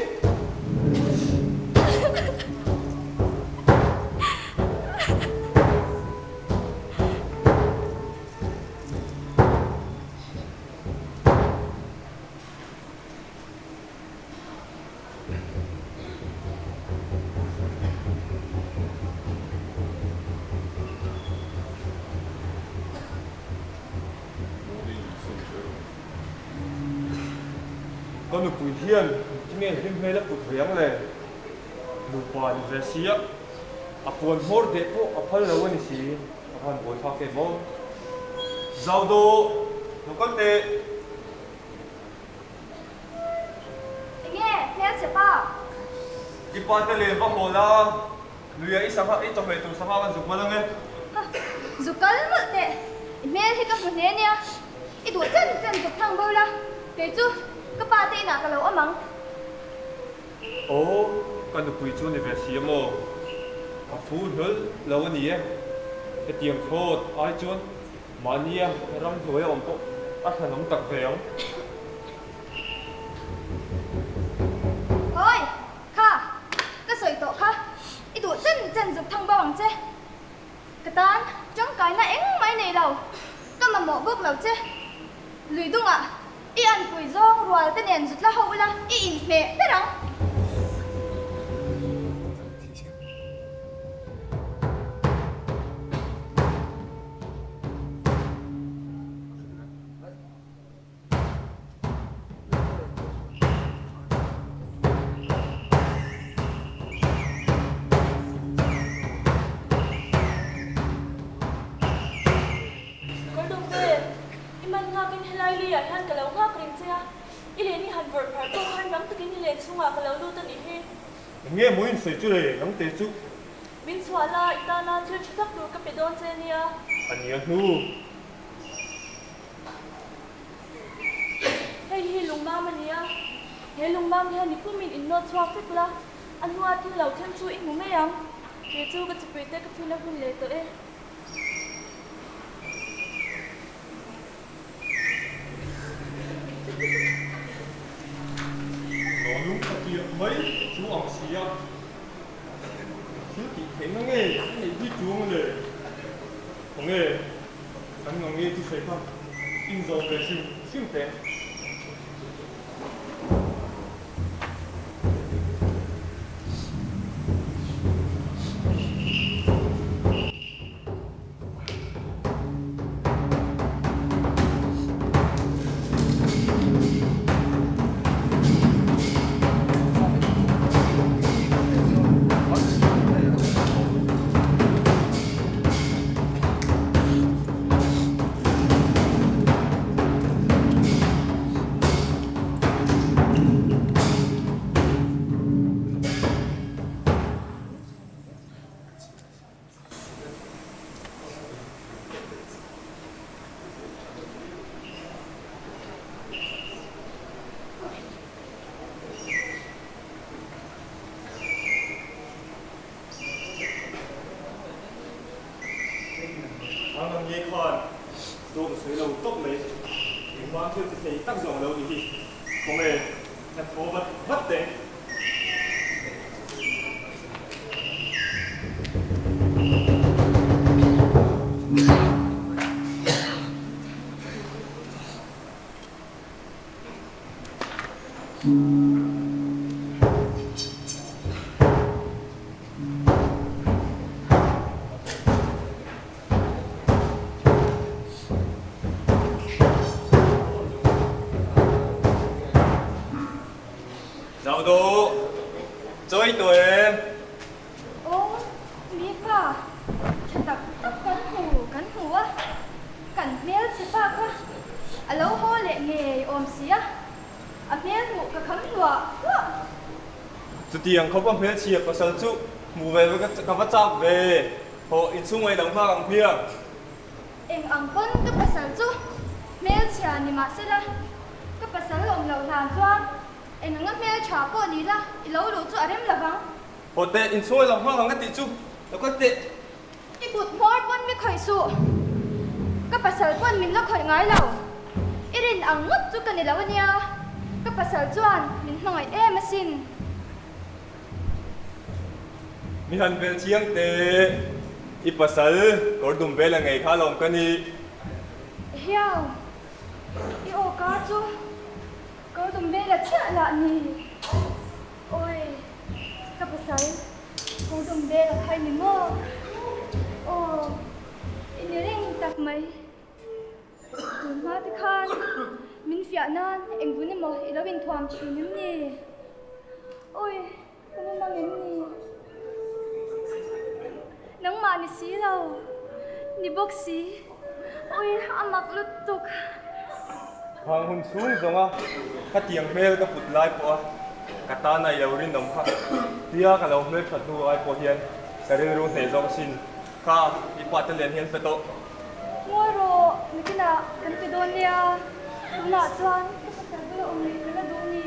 Ka nupui hian tinge hlim hmel a put ve ang le? Nupa ni ve sia, a puan hmawr deh pawh a phal lo a ni si, a van buai thlak em aw. Zau dawh, lo kal teh. Enge hmelchhe pa? I pa te len va haw la, Luia i sangha i chawhmeh tur sangha kan zuk man ange. Ha, zuk kal mawlh teh, i hmel hi ka hmu hle nia, i duh chen chen zuk thang bo la, kei chu ka pa te inah ka lo awm ang. Aw, ka nupui chu ni ve si a maw? Ka phu hlawl lo a ni e, hetiang thlawt ai chuan Mahnia ramhnuai a awm pawh a thlanawm tak ve ang. Hawi! Kha! Ka sawi tawh kha. I duh chen chen zuk thang bo ang che. Ka tan tangkaina engmah i nei lo. Ka mamawh bawk lo che. Lui dungah i anpui zawng rual te nen zut la ho ula i inhmeh ber ang. Kawrdumte, i man nghakin helai leiah hian ka lo nghak reng che a, i len i han vawrh phar tawk khan rang takin i len chhungah ka lo lut a nih hi. Eng nge maw in sawi chu le, nangte chu. Min chhuah la, i tana thil tha tak tur ka pe dawn che nia. A nia hnu. Hei hi lungmam a nia. He lungmam hian i pumin in nawt chhuak vek la, a hnua thil lo thleng chu i hmu mai ang. Kei chu ka chipui te ka fin a hun leh tawh e. Lawlung ka piah mai chu ang sia. Thil tih theihna nge a neih bik chuang le? Khawnge kan ngang nge chu sawi kha inzawm ve hrim hrim teh. nge khan dawt a sawi lo tawp mai. Engvang thil ti thei tak zawng lo ni hi. Khawnge ka thaw vat vat teh. Zau duh, chawi tawh em? Aw, mi pa, tha tak tak kan hmu, kan hmu a, kan hmel che pa kha a lo haw leh ngei awm si a, a hmel hmuh ka kham hluah hluah. Chutiang khawp a hmelchhia pasal chu hmu ve ka va chak ve, hawh inchhung ngaih lo nghak ang hmiang. Eng ang pawn ka pasal chu hmelchhia ni mah sela, ka pasal awm loh hlan chuan eng anga hmeltha pawh ni la i lo luh chu a rem lo vang. Haw teh, inchhung ngaih lo nghak ang ka tih chu lo kal teh. I kut hmawr pawn mi khawih suh, ka pasal pawn min la khawih ngai lo. I rin ang ngawt chu ka ni lo ania, ka pasal chuan min hmangaih em asin. Mi han bel chiang teh, i pasal kawr dum vel a ngei kha lawm ka ni. Hiau, i aw ka chu kawr dum vel a chiah lah ni. Awi, ka pasal kawr dum vel a khai ni maw? Aw, i ni reng tak mai. Tun hma te khan min fiah nan eng vun emaw i lo inthuam thin em ni? Awi, ka mu mang em ni? Nangmah ni si lo, ni bawk si. Awi, a mak lutuk. Khang hun chhung zawnga ka tiang hmel ka put lai pawha ka tan a i lo rinawm kha tia ka lo hmel that hnu ai pawh hian ka rilru hneh zawk asin. Kha, i pa te len hian pe tawh. Ngawi rawh, nakinah kan pe dawn nia. Tunah chuan ka pasal bula awm rih ka la duh ni.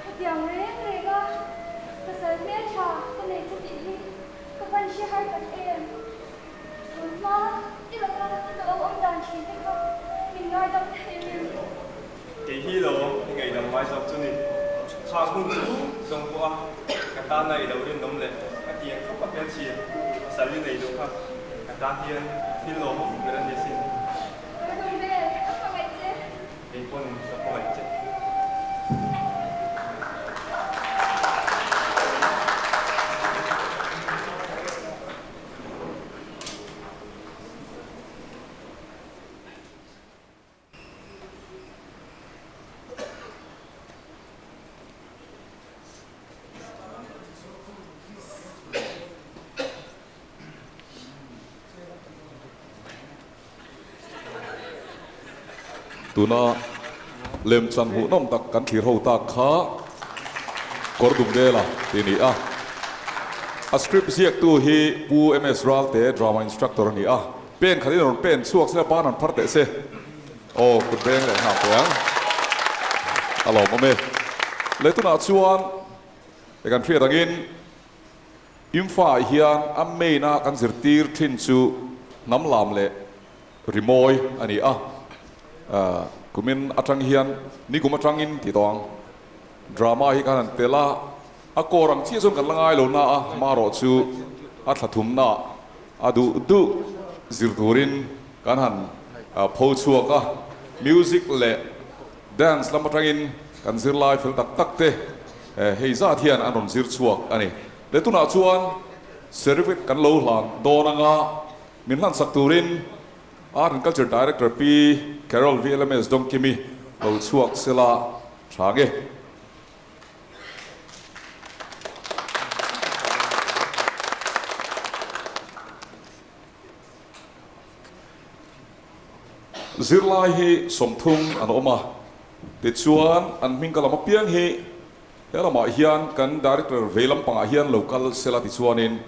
Hetiang reng reng a, pasal hmeltha ka nei che tih hi ka van hre har tak em. Tun hma i laka ka lo awm dan thin te kha min ngaidam thei em? Kei hi lo i ngaihdam ngai zawk chu ni. Kha hun chu zawng pawh a, ka tan a i lo rinawm leh a ti ang khawp a hmelchhia pasal i nei duh kha ka tan hian thil lawmawm ber a ni asin. Ka dum vel, ka hmangaih che. Kei pawn ka hmangaih che. Tuna lemchan hmuhnawm tak kan thlir ho tak kha kawr dum vela tih a ni a. A script ziaktu hi Pu MS Ralte drama instructor a ni a. Pen khat in rawn pen chhuak sela ban han phar teh se. Aw kut beng leh nghak teh ang. A lawmawm e. Leh tunah chuan he kan hriat angin Imfa ah hian a main a kan zirtir thin chu hnam lam leh rimawi a ni a. Kumin atang hian nikum atangin ti tawh ang. Drama hi khan han tel a, a kawr ang chiah chuan kan la ngai lo na a, hmarawh chu a thla thumna a duh duh zir turin kan han pho chhuak a, music leh dance lam atangin kan zirlai fel tak tak te hei zat hian an rawn zir chhuak a ni. Leh tunah chuan certificate kan lo hlan dawn anga min hlansak turin Art and Culture Director Pi Carol VLMS Dawngkimi lo chhuak sela tha nge. Zirlai hi 30 an awm a, tichuan an hming ka lam apiang hi he lamah hian kan Director vei lampangah hian lo kal sela tichuanin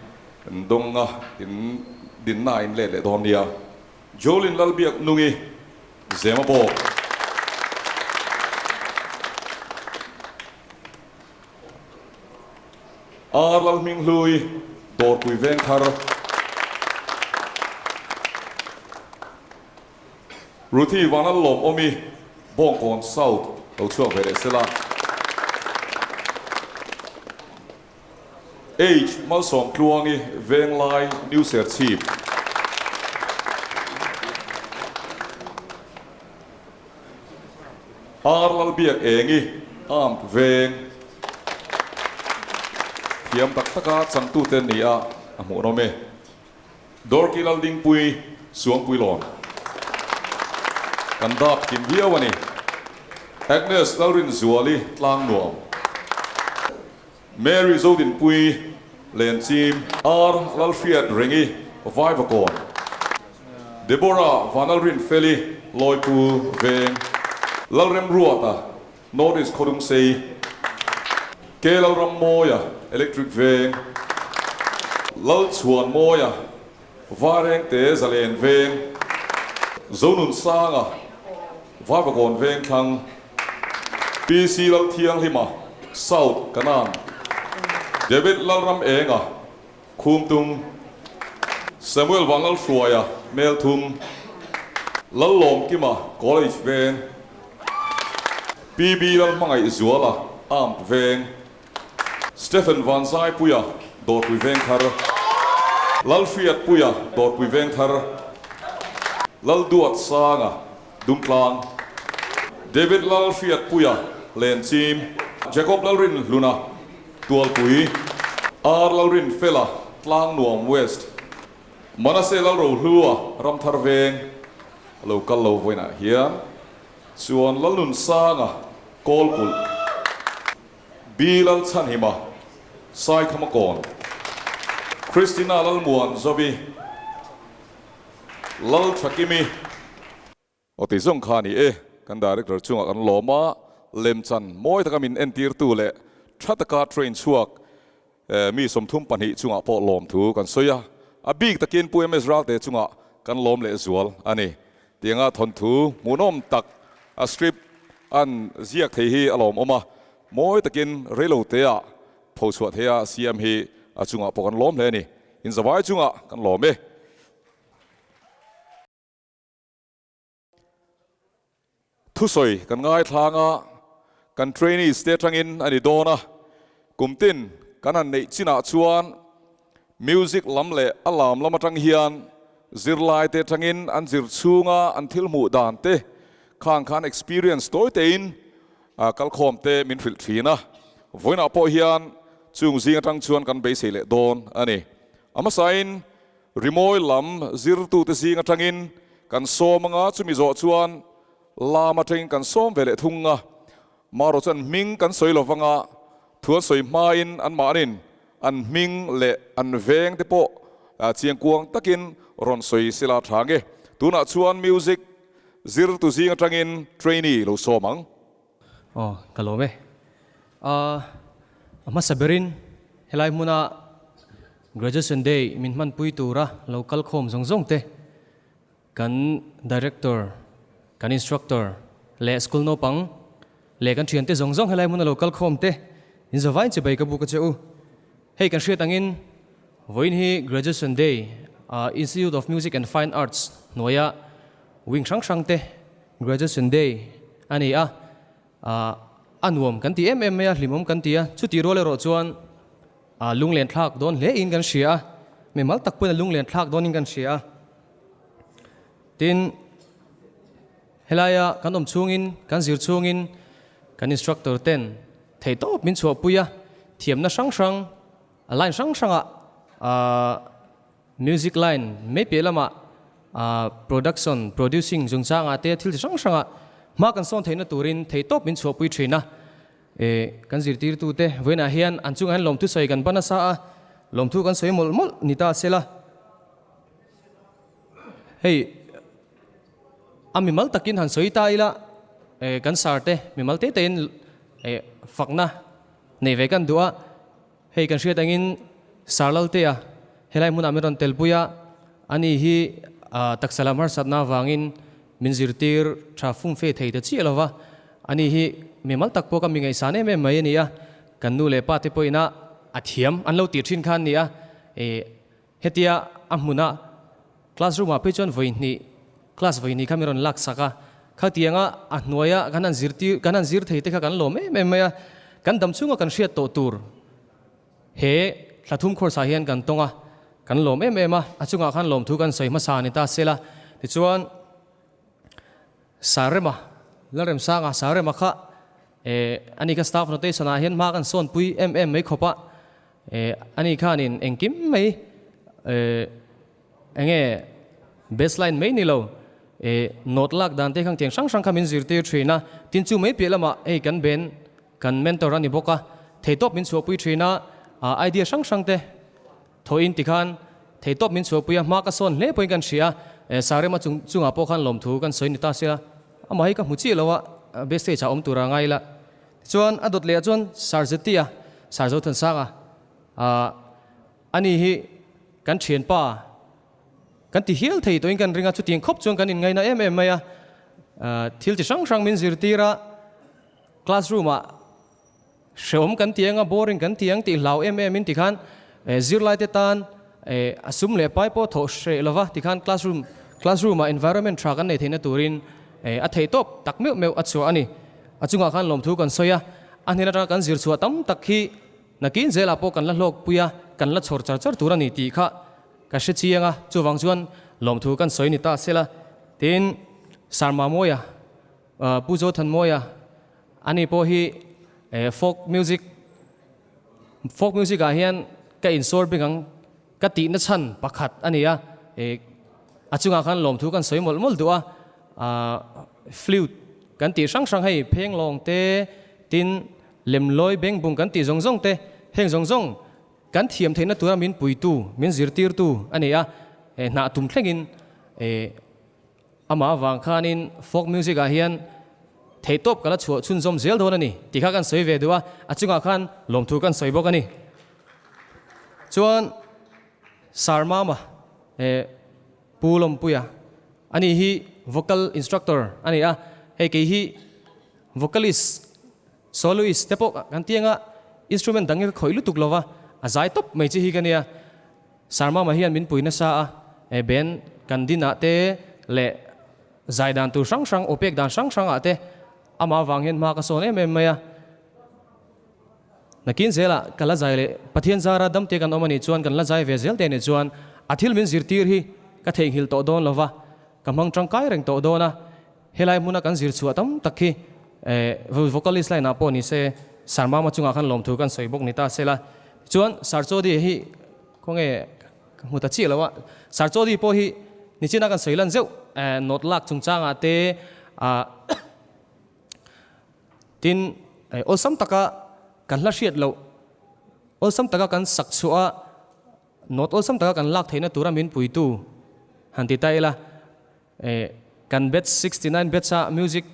an dawnga in dinna a inlet leh dawn nia. Jolin Lalbiak Nungi Zema bawk. Ar Lalhming Hlui, Dawrpui Vengthar. Ruthi Vanlalawmawmi, Bawngkawn South lo chhuak ve leh sela. H Malsawmtluangi, Venglai, New Serchhip. R Lalbiak Engi, Armed Veng. Thiam tak taka changtute ni a a hmuhnawm e. Dorki Laldingpui, Suangpuilawn. Kan dap kim viau a ni. Agnes Lalrinzuali, Tlangnuam. Mary Zodinpui, Lenchim. R Lalhriat Rengi, Vaivakawn. Deborah Vanlalrinfeli, Lawipu Veng. Lalremruata, North East Khawdungsei. K Lalrammawia, Electric Veng. Lalchhuanmawia, Varengte Zalen Veng. Zonunsanga, Vaivakawn Vengthlang. PC Lalthianghlima, South Kanan, David Lalram Enga, Khumtung, Samuel Vanlalhruaia, Melthum, Lallawmkima, College Veng, PB Lalhmangaihzuala, Armed Veng, Stephen Vanzaipuia, Dawrpui Vengthar, Lalhriatpuia, Dawrpui Vengthar, Lalduatsanga, Dumtlang, David Lalhriatpuia, Lenchim, Jacob Lalrinhluna, Tualpui, R Lalrinfela, Tlangnuam West, Manase Lalrohlua, Ramthar Veng, a lo kal lo vawiinah hian chuan Lalnunsanga, Kawlkulh, B Lalchhanhima, Saikhamakawn, Christina Lalmuan Zovi, Lalthakimi. Aw ti zawng kha a ni e, kan director chungah kan lawm a, lemchan mawi taka min entirtu leh tha taka train chhuak mi 32 chungah pawh lawm thu kan sawi a, a bik takin Pu MS Ralte chungah kan lawm leh zual a ni. Tianga thawnthu hmuhnawm tak a script an ziak thei hi a lawmawm a, mawi takin reiloteah phochhuah theia siam hi a chungah pawh kan lawm hle a ni. Inzavai chungah kan lawm e. Thusawi kan ngaithlang a, kan trainees te atangin a ni dawn a, kum tin kan han neih chinah chuan music lam leh a lam lam atang hian zirlai te atangin an zir chhunga an thil hmuh dan te khang khan experience tawi tein kalkhawm te min hrilh thin a, vawiinah pawh hian chung zing atang chuan kan beisei leh dawn a ni. A hmasain Rimawi lam zirtute zing atangin kan sawm anga chumi zawh chuan lam atangin kan sawm ve leh thung a, marawh chuan hming kan sawi lo vanga thu an sawi hmain anmahnin an hming leh an veng te pawh chiangkuang takin rawn sawi sela tha nge. Tunah chuan music zirtu zing atangin trainee lo sawm ang. Aw, ka lawm e. A hmasa berin helai hmuna Graduation Day min hmanpui tura lo kal khawm zawng zawng te, kan Director, kan Instructor leh School naupang leh kan thiante zawng zawng helai hmuna lo kal khawm te in zavain chibai ka buk a che u. Hei kan hriat angin vawiin hi Graduation Day Institute of Music and Fine Arts hnuaia wing hrang hrang te Graduation Day a ni a, a nuam kan ti em em mai a, hlimawm kan ti a, chutih rual erawh chuan lunglen thlak dawn hle in kan hria a, mimal tak pawhin a lunglen thlak dawn in kan hria a. Tin, helaia kan awm chhungin, kan zir chhungin kan instructor ten theihtawp min chhuahpui a, thiamna hrang hrang, line hrang hrangah Music line mai piah lamah production, producing chungchangah te thil chi hrang hrangah hma kan sawn theihna turin theihtawp min chhuahpui thin a. Kan zirtirtute vawiinah hian an chungah hian lawmthu sawi kan ban nasa a, lawmthu kan sawi mawlh mawlh ni ta sela. Hei a mimal takin han sawi ta ila kan sar te mimal te tein fakna nei ve kan duh a. Hei kan hriat angin Sarlaltea helai hmunah min rawn telpui a, ani hi taksa lam harsatna avangin min zirtir tha fumfe thei ta chiah lova, ani hi mimal tak pawh ka mi ngaihsan em em mai a ni a, kan nu leh pa te pawhin a a thiam an lo tih thin kha an ni a, hetia a hmuna classroom ah phei chuan vawi hnih. Class vawi kha min rawn lak sak a, khatianga a hnuaia kan han zirtir kan han zir thei te kha kan lawm em em mai a, kan dam chhunga kan hriat tawh tur he thla thum course ah hian kan tawng a, kan lawm em em a, a chungah khan lawmthu kan sawi hmasa ni ta sela, tichuan Sarema, Lalremsanga Sarema kha eh ani kha staff notation ah hian hma kan sawnpui em em mai khawp a, eh ani khanin engkim mai eh Enge baseline mai ni lo e note lak dan te khang tiang hrang hrang kha min zirtir thin a, tin chu mai piah lamah hei kan ben kan mentor a ni bawk a, theitawp min chhuahpui thin a, idea hrang hrang te thawhin tikhan theitawp min chhuahpui a, hma ka sawn hle pawhin kan hria a, Sarema chung chungah pawh khan lawmthu kan sawi ni ta sia, amah hi ka hmu chiah lo a, best stage ah awm tur a ngai la. Tichuan a dawt leh ah chuan Sir Zetia, Sir Zothansanga, Ani hi kan thianpa kan ti hial thei tawhin kan ring a, chutiang khawp chuan kan inngaina em em mai a. Thil chi hrang hrang min zirtir a, classroom ah hrehawm kan ti ang a, boring kan ti ang tih hlau em em in tikhan zirlaite tan a sum leh pai pawh thawh hreh lova tikhan classroom classroom ah environment tha kan nei theihna turin a theihtawp tak meuh meuh a chhuah a ni. A chungah khan lawmthu kan sawi a, a hnen atanga kan zir chhuah tam tak hi Nakin zelah pawh kan la hlawkpui a, kan la chhawr char char tur a ni tih kha ka hre chiang a, chuvang chuan lawmthu kan sawi ni ta sela. Tin, Sarma Mawia, Pu Zothanmawia, ani pawh hi folk music, folk music ah hian ka insawr bik ang ka tihna chhan pakhat a ni a, a chungah khan lawmthu kan sawi mawlh mawlh duh a, flute kan tih hrang hrang hei phenglawng te, tin Lemlawi bengbung kan tih zawng zawng te, heng zawng zawng kan thiam theihna tura min puitu, min zirtirtu a ni a, hnah tum thlengin amah avang khanin folk music ah hian theihtawp ka la chhuah chhunzawm zel dawn a ni tih kha kan sawi ve duh a, a chungah khan lawmthu kan sawi bawk a ni. Chuan Sir Mama Pu Lawmpuia ani hi vocal instructor a ni a, hei kei hi Vocalist, soloist te pawh kan ti anga instrument dang hi ka khawih lutuk lova, a zai tawp mai chi hi ka nia. Sir Mama hian min pui nasa a, he band kan dinah te leh zai dan tur hrang hrang, aw pek dan hrang hrangah te amah avang hian hma ka sawn em em mai a. Nakin zelah ka la zai leh Pathian zara damte kan awm a nih chuan kan la zai ve zel te nih chuan a thil min zirtir hi ka theihnghilh tawh dawn lova, ka hmang tangkai reng tawh dawn a. Helai hmuna kan zir chhuah tam tak hi vocalist line ah pawh ni se Sir Mama chungah khan lawmthu kan sawi bawk ni ta sela. Tichuan Sir Chawdi hi khawnge ka hmu ta chiah lo a, Sir Chawdi pawh hi nichina kan sawi lan zeuh note lak chungchangah te tin awlsam taka kan hla hriat loh awlsam taka kan sak chhuah a note awlsam taka kan lak theihna tura min puitu han ti ta ila. Kan batch 69 batch a music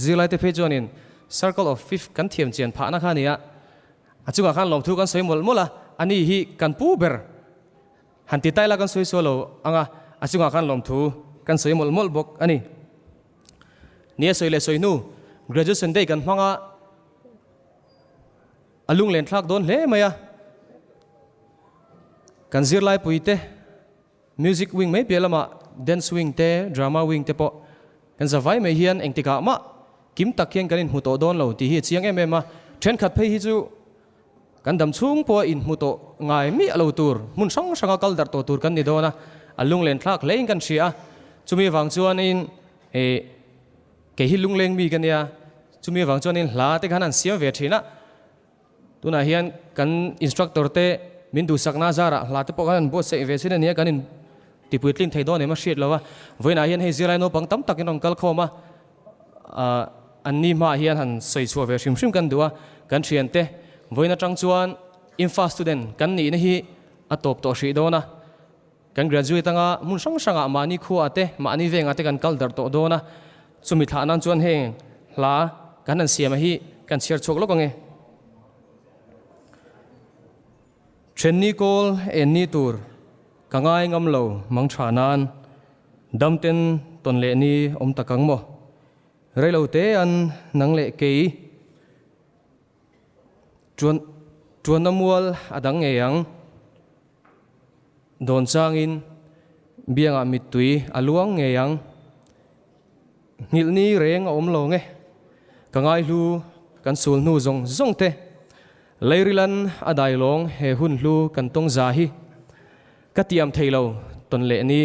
zirlai te phei chuanin circle of fifth kan thiam chian phahna kha a ni a, a chungah khan lawmthu kan sawi mawlh mawlh a, ani hi kan pu ber han ti taila kan sawi sual lo ang a, a chungah khan lawmthu kan sawi mawlh mawlh bawk a ni. Nia sawi leh sawi hnu graduation day kan hmang a, a lunglen thlak dawn hle mai a, kan zirlai puite Music wing mai piah lamah dance wing te, drama wing te pawh kan za vai mai hian engtikah mah kim tak hian kan inhmu tawh dawn lo tih hi a chiang em em a. Thenkhat phei hi chu kan dam chhung pawha inhmu tawh ngai miah lo tur, hmun hrang hranga kal darh tawh tur kan ni dawn a, a lunglen thlak hlein kan hria a. Chumi avang chuanin ih kei hi lungleng mi ka nia, chumi avang chuanin hla te khan an siam ve thin a. Tunah hian kan instructor te min duhsakna zarah hla te pawh khan an buatsaih ve chin a nia, kan in tipuitlin thei dawn em a hriat lo a. Vawiinah hian hei zirlai naupang tam takin rawn kal khawm a, an ni hmaah hian han sawi chhuah ve hrim hrim kan duh a, kan thiante vawiin atang chuan Infa student kan nihna hi a tawp tawh hrih dawn a, kan graduate anga hmun hrang hrangah mahni khuaah te mahni vengah te kan kal darh tawh dawn a, chumi thlah nan chuan heng hla kan han siam a hi kan chhiar chhuak lawk ang e. Thenni kawl en ni tur ka ngai ngam lo mang tha nan damten tawn leh ni awm tak ang maw reilo te an nang leh kei Tuan tuanna mual a dang ngei ang. Dawn changin biangah mittui a luang ngei ang. Nghilh ni reng a awm lo nge? Ka ngaihlu kan sul hnu zawng zawng te. Leirilan a dai lawng he hun hlu kan tawng za hi. Ka tiam thei lo tawn leh ni.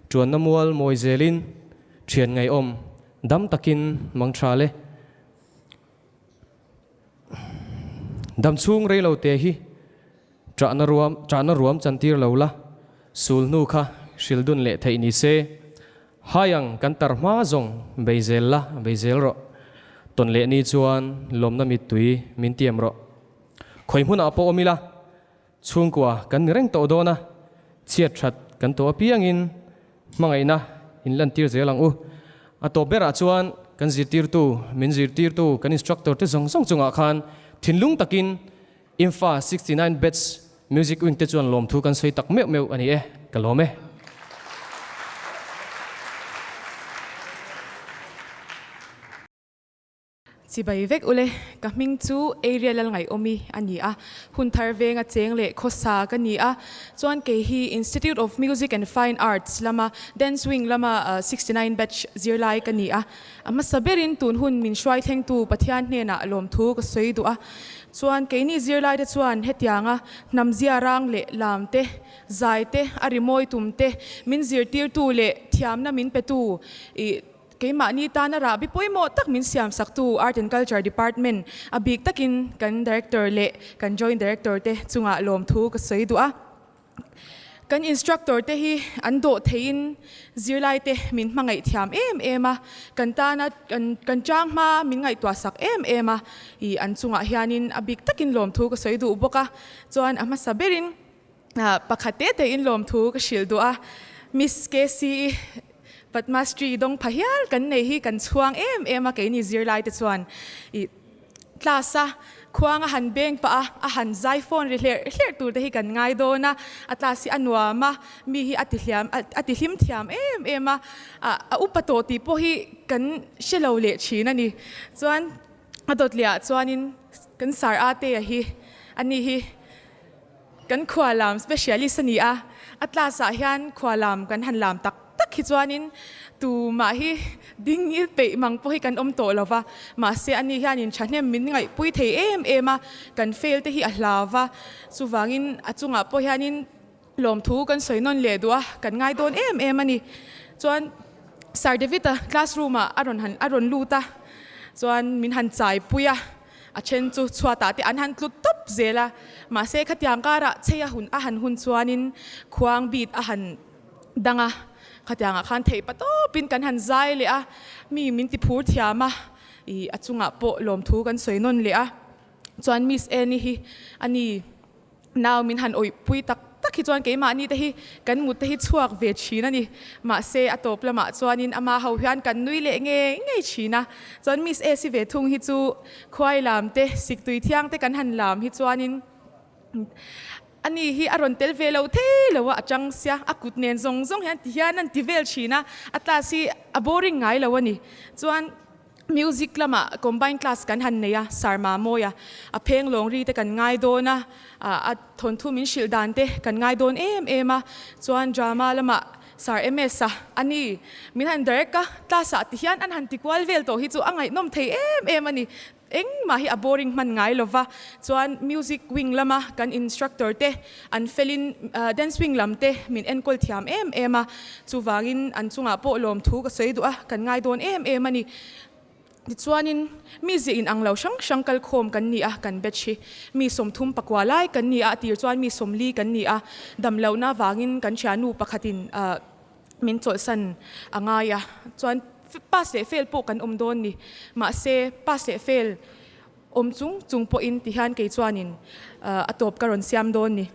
Tuanna mual mawi zelin thian ngaihawm dam takin mang tha le. Dam chhung rei lo te hi Ṭahna ruam, ṭahna ruam chantir lo la, sul hnu kha hril dun leh theih ni se. Hai ang kan tar hma zawng bei zel la, bei zel rawh. Tawn leh ni chuan lawmna mittui min tiam rawh. Khawi hmunah pawh awm ila, chhungkua kan ni reng tawh dawn a, chhiat ṭhat kan tawh apiangin hmangaihna in lantir zel ang u. A tawp berah chuan kan zirtirtu, min zirtirtu, kan instructor te zawng zawng chungah khan thinlung takin Imfa 69 Batch Music Wing te chuan lawmthu kan sawi tak meuh meuh a ni e, ka lawm e. Chibai vek ule, ka hming chu Ariel Lalngaihawmi a ni a, hun thar venga cheng leh khawsa ka ni a, chuan kei hi Institute of Music and Fine Arts lama Dance Wing lama 69 Batch zirlai ka ni a, A hmasa berin tun hun min hruai thlengtu Pathian hnenah lawmthu ka sawi duh a. Chuan keini zirlaite chuan hetianga hnamzia rang leh lam te, zai te, a rimawi tum te, min zirtirtu leh thiamna min petu ih keimahni tana rahbi pawimawh tak min siamsaktu Art and Culture Department a bik takin kan Director leh kan Joint Director te chungah lawmthu ka sawi duh a. Kan instructor te hi an dawh theiin zirlai te min hmangaih thiam em em a, kan tana kan kan chang hma min ngaihtuah sak em em a, ih an chungah hianin a bik takin lawmthu ka sawi duh bawk a, chuan a hmasa berin pakhat te tein lawmthu ka hrilh duh a, Miss KC Padmashree dawng pha hial kan nei hi kan chhuang em em a keini zirlai te chuan ih. Class a khuang a han beng pah a, a han zai phone ri hlerh hlerh tur te hi kan ngai dawn a, a class hi a nuam a, mi hi a ti hliam a ti hlim thiam em em a, a upa tawh tih pawh hi kan hre lo leh thin a ni. Chuan a dawt leh ah chuanin kan sar a te a hi a ni hi kan khua lam specialist a ni a, a class ah hian khua lam kan han lam tak tak hi chuanin tumah hi ding ngil peih mang pawh hi kan awm tawh lo va, mahse ani hianin thahnem min ngaihpui thei em em a, kan fail te hi a hlau va, chuvangin a chungah pawh hianin lawmthu kan sawi nawn leh duh a, kan ngai dawn em em a ni. Chuan Sir David-a classroom ah a rawn han a rawn lut a, chuan min han chaipui a. A then chu chhuatah te an han tlu tawp zel a, mahse khatiang karah chei a hun a han hun chuanin khuang beat a han dang a, khatiangah khan theih pa tawpin kan han zai leh a, mi min ti phur thiam a, ih a chungah pawh lawmthu kan sawi nawn leh a, chuan Miss Annie hi a ni. Nau min han awih pui tak tak hi chuan keimahni te hi kan mut te hi chhuak ve thin a ni. Mahse a tawp lamah chuanin ama ho hian kan nui leh ngei ngei thin a. Chuan Miss Esi ve thung hi chu khuai lam te, siktui thiang te kan han lam hi chuanin ani hi a rawn tel ve lo thei lo a, a chang sia, a kut nen zawng zawng hian ti hian an ti vel thin a, a class hi a boring ngai lo a ni. Chuan. Music lamah combine class kan han nei a, Sir Mamawia a pheng lawng ri te kan ngai dawn a, a thawnthu min hrilh dan te kan ngai dawn em em a, chuan drama lamah Sir MS-a a ni, min han direct a, class ah ti hian an han ti kual vel tawh hi chu a ngaihnawm thei em em a ni, engmah hi a boring hman ngai lo va, chuan music wing lama kan instructor te an felin dance wing lam te min enkawl thiam em em a, chuvangin an chungah pawh lawmthu ka sawi duh a, kan ngai dawn em em a ni. Tichuanin mi zia in ang lo hrang hrang kal khawm kan ni a, kan batch hi mi 30 pakua lai kan ni a, a tir chuan mi 40 kan ni a, damlohna vangin kan thiannu pakhatin min chawlhsan a ngai a, chuan pass leh fail pawh kan awm dawn ni, mahse pass leh fail Awm chung chung pawhin ti hian kei chuanin a tawp ka rawn siam dawn ni.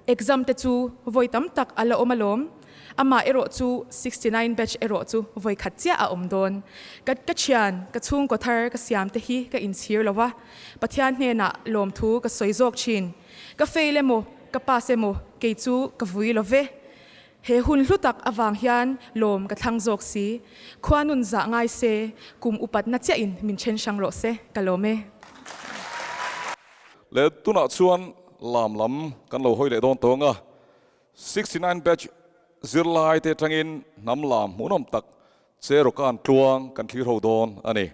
Exam te chu vawi tam tak a la awm alawm. Amah erawh chu 69 batch erawh chu vawi khat chiah a awm dawn. Ka ka thian, ka chhungkaw thar ka siam te hi ka inchhir lo va, Pathian hnenah lawmthu ka sawi zawk thin. Ka fail emaw, ka pass emaw kei chu ka vui lo ve. He hun hlu tak avang hian lawm ka thlang zawk si. Khua nun zah ngai se, kum upatna chiahin min then hrang rawh se, ka lawm e. Leh tunah chuan lam lam kan lo hawi leh dawn tawng a, 69 batch zirlai te atangin hnam lam hmuhnawm tak. Cherokan tluang kan thlir ho dawn a ni.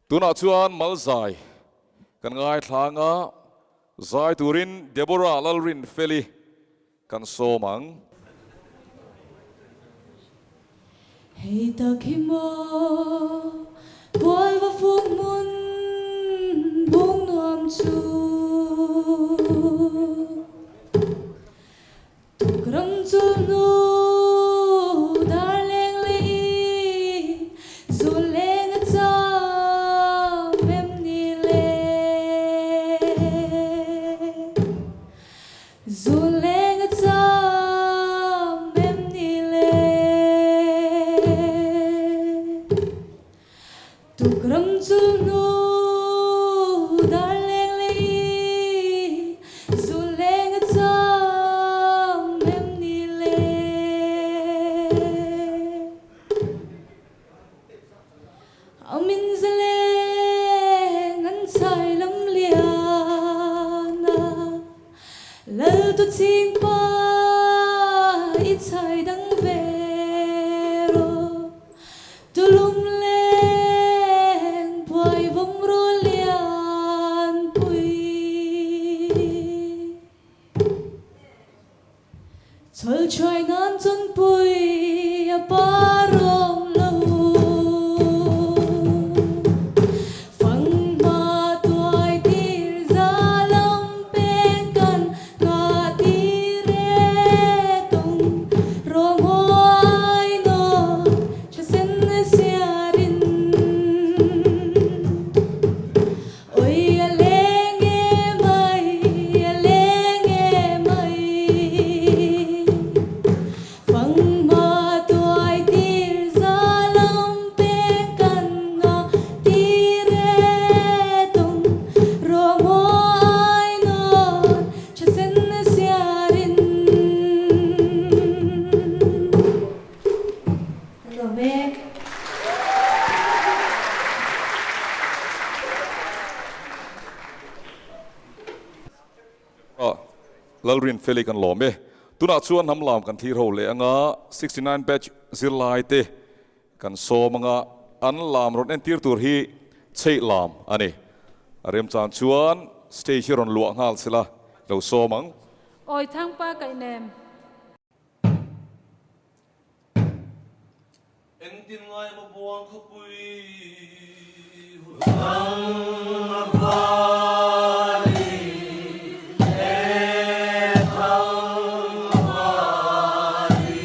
Tunah chuan Malzai kan ngaithla anga zai turin Deborah Lalrinfeli kan sawm ang. Hei tak hi maw Pual va fuk hmun bung nuam chu Tukram chu nu dar leng leh i zu leng a cham em ni le Zu leng a cham em ni le Tukram chu nu dar leng leh i zu leng a cham em ni le A min zaleng an chai lam lian a, Lal tu ching pa i chai dang ve rawh. Tulum leng buai vawm ru lian pui. Chawlchhuai nan chunpui a par awm lo. Fanghma tuai tir za lam peng kan ngah tir e tung ruamhuai nawt tha sen siarin. Oi a leng e mai, a leng e mai. Fanghma tuai tir Lalrinfeli kan lawm e. Tunah chuan hnam lam kan thlir ho leh anga 69 batch zirlai te kan sawm anga an lam rawn entir tur hi chheih lam a ni. A remchang chuan stage hi rawn luah nghal sela lo sawm ang. Awi thangpa kaih nem. Engtin ngai maw buang khawpui hun ang a vali e thang a vali.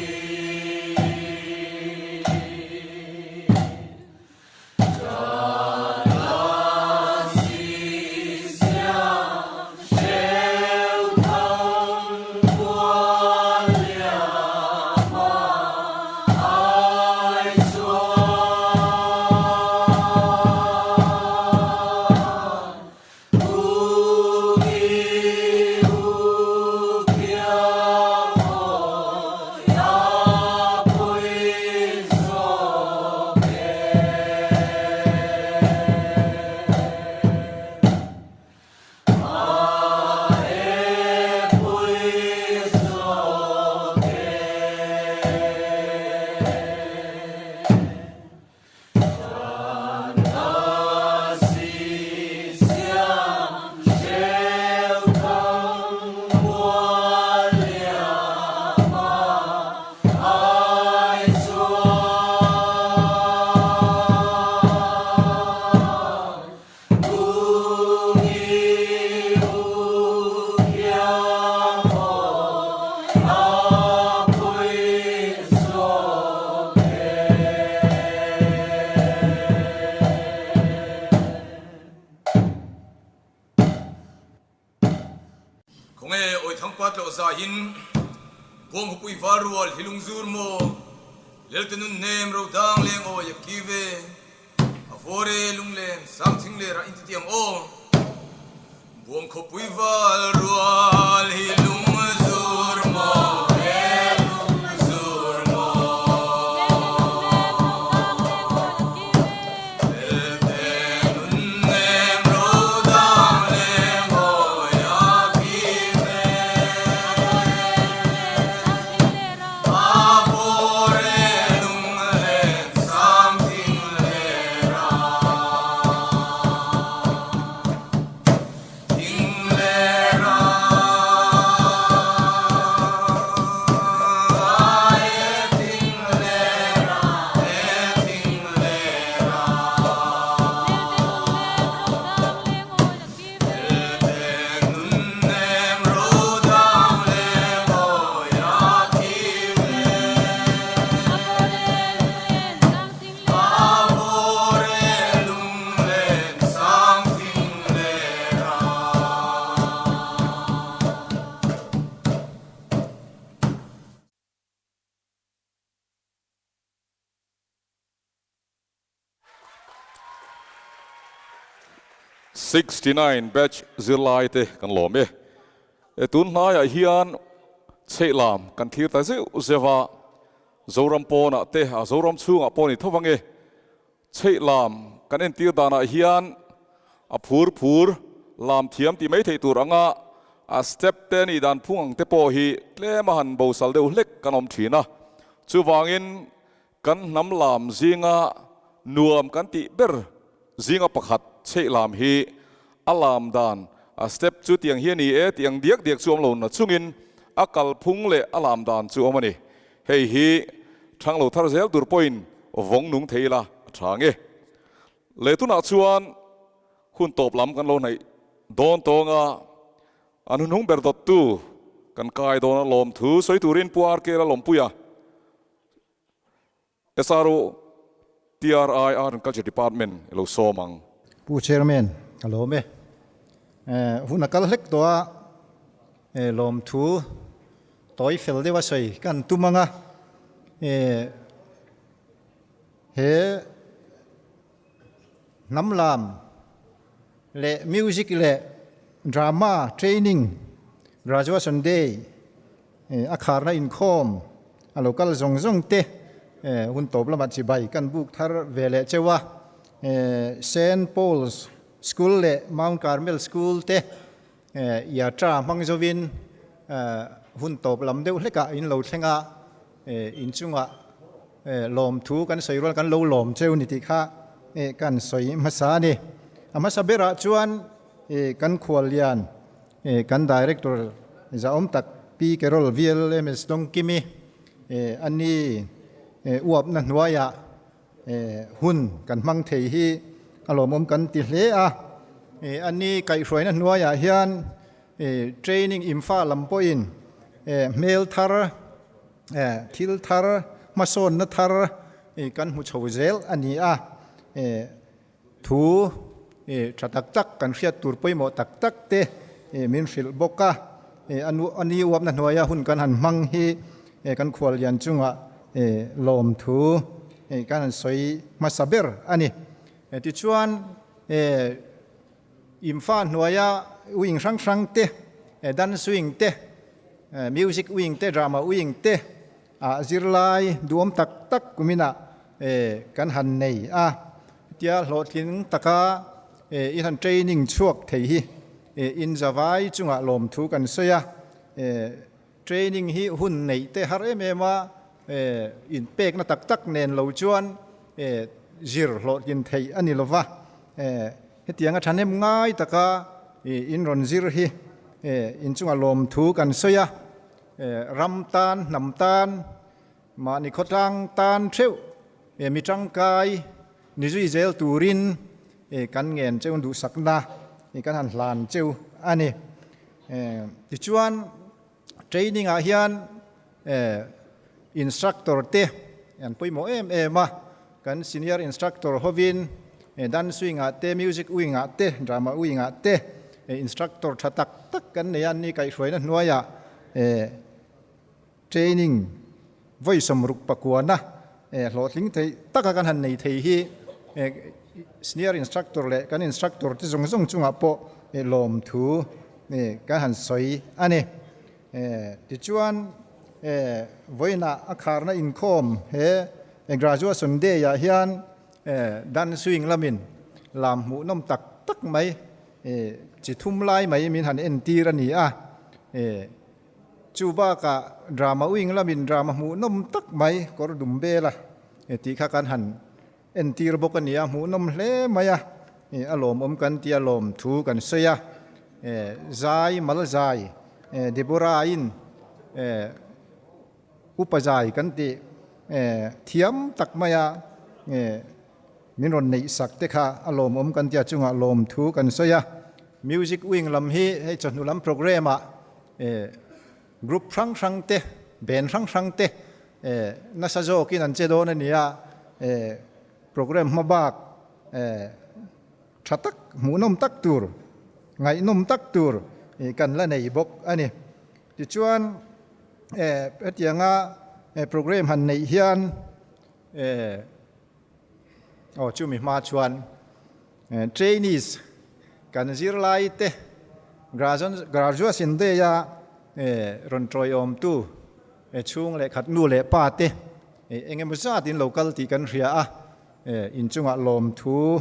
Khawnge Awithangpa tlawh zaiin Buanghupui val rual hi lungzur maw Lelte nun hnem ro dang leng awi a ki ve A vawre lunglen sang thing lerah in titiang aw Buangkhawpui val rual hi lungzur maw Lungzur maw Lelte nun hnem ro dang leng awi a ki ve A vawre lunglen sang thing lerah Thing lerah E thing lerah E thing lerah 69 batch zirlai te kan lawm e. E tun hnaiah hian chheih lam kan thlir ta zeuh zeuh a, Zoram pawnah te a Zoram chhungah pawh ni tho vang e. Chheih lam kan entir danah hian a phur phur lam thiam tih mai theih tur anga a step te nih dan phung ang te pawh hi tlem a han bosal deuh hlek kan awm thin a. Chuvangin Kan hnam lam zinga nuam kan tih ber zinga pakhat chheih lam hi a lam dan a step chu tiang hi a ni e tih ang diak diak chu awm lo na chungin a kalphung leh a lam dan chu awm a ni. Hei hi thang lo thar zel tur pawhin vawng nung thei ila a tha nge. Leh tunah chuan hun tawp lam kan lo hnaih dawn tawng a, An hunhung ber dawttu kan kai dawn a lawmthu sawi turin Pu RK Lalawmpuia, SRO, TRI Art and Culture Department i lo sawm ang. Pu Chairman, ka lawm e. Hun a kal hlek tawh a, lawmthu tawi fel deuh a sawi kan tum ang a. He hnam lam leh music leh drama training graduation day a kharna inkhawm a lo kal zawng zawng te hun tawp lamah chibai kan buk thar ve leh cheu a, Saint Paul's School leh Mount Carmel School te yatra hmang zovin hun tawp lam deuh hlekah in lo thleng a, inchungah lawmthu kan sawi rual kan lo lawm cheu ni tih kha kan sawi hmasa a ni. A hmasa berah chuan kan khuallian kan Director zahawm tak Pi Carol VLMS Dawngkimi a ni uapna hnuaiah hun kan hmang thei hi a lawmawm kan ti hle a. A ni kaihhruaina hnuaiah hian training Imphal lam pawhin hmel thar, thil thar, hmasawnna thar kan hmu chho zel a ni a. Thu tha tak tak kan hriat tur pawimawh tak tak te min hrilh bawk a. A ni uapna hnuaia hun kan han hmang hi kan khuallian chungah lawmthu kan han sawi hmasa ber a ni. Tichuan Imphal hnuaia wing hrang hrang te, dance wing te, music wing te, drama wing te ah zirlai duhawm tak tak kuminah kan han nei a. Hetia hlawhtling taka i han training chhuak thei hi inzavai chungah lawmthu kan sawi a. Training hi hun neih te har em em a, inpekna tak tak nen lo chuan zir hlawhtlin theih a ni lova. Hetianga thahnem ngai taka in rawn zir hi inchunga lawmthu kan sawi a, ram tan, hnam tan, mahni khawtlang tan theuh mi tangkai ni zui zel turin kan ngen cheu duhsakna kan han hlan cheu a ni. Tichuan training ah hian instructor te an pawimawh em em a, kan senior instructor hovin dance wing ah te, music wing ah te, drama wing ah te instructor tha tak tak kan nei a, an ni kaihhruaina hnuaiah training vawi sawmruk pakuana hlawhtling thei taka kan han nei thei hi senior instructor leh kan instructor te zawng zawng chungah pawh lawmthu kan han sawi a ni. Tichuan vawiinah a kharna inkhawm he graduation day ah hian dance wing lamin lam hmuhnawm tak tak mai chi thum lai mai min han entir a ni a. Chu bakah drama wing lamin drama hmuhnawm tak mai kawr dum bela tih kha kan han entir bawk a ni a, hmuhnawm hle mai a, a lawmawm kan tia lawm thu kan sawi a, zai mal zai Deborah in upa zai kan tih thiam tak mai a min rawn neih sak te kha a lawmawm kan tia chungah lawm thu kan sawi a, music wing lam hi hei chawhnu lam program ah Group hrang hrang te, band hrang hrang te nasa zawkin an che dawn a ni a, program hma bak tha tak, hmuhnawm tak tur, ngaihnawm tak tur kan la nei bawk a ni. Tichuan hetianga program han neih hian aw chumi hma chuan Trainees kan zirlai te graduation day a rawn tawiawmtu chhung leh khat nu leh pa te eng emaw zat in lo kal tih kan hria a, inchungah lawmthu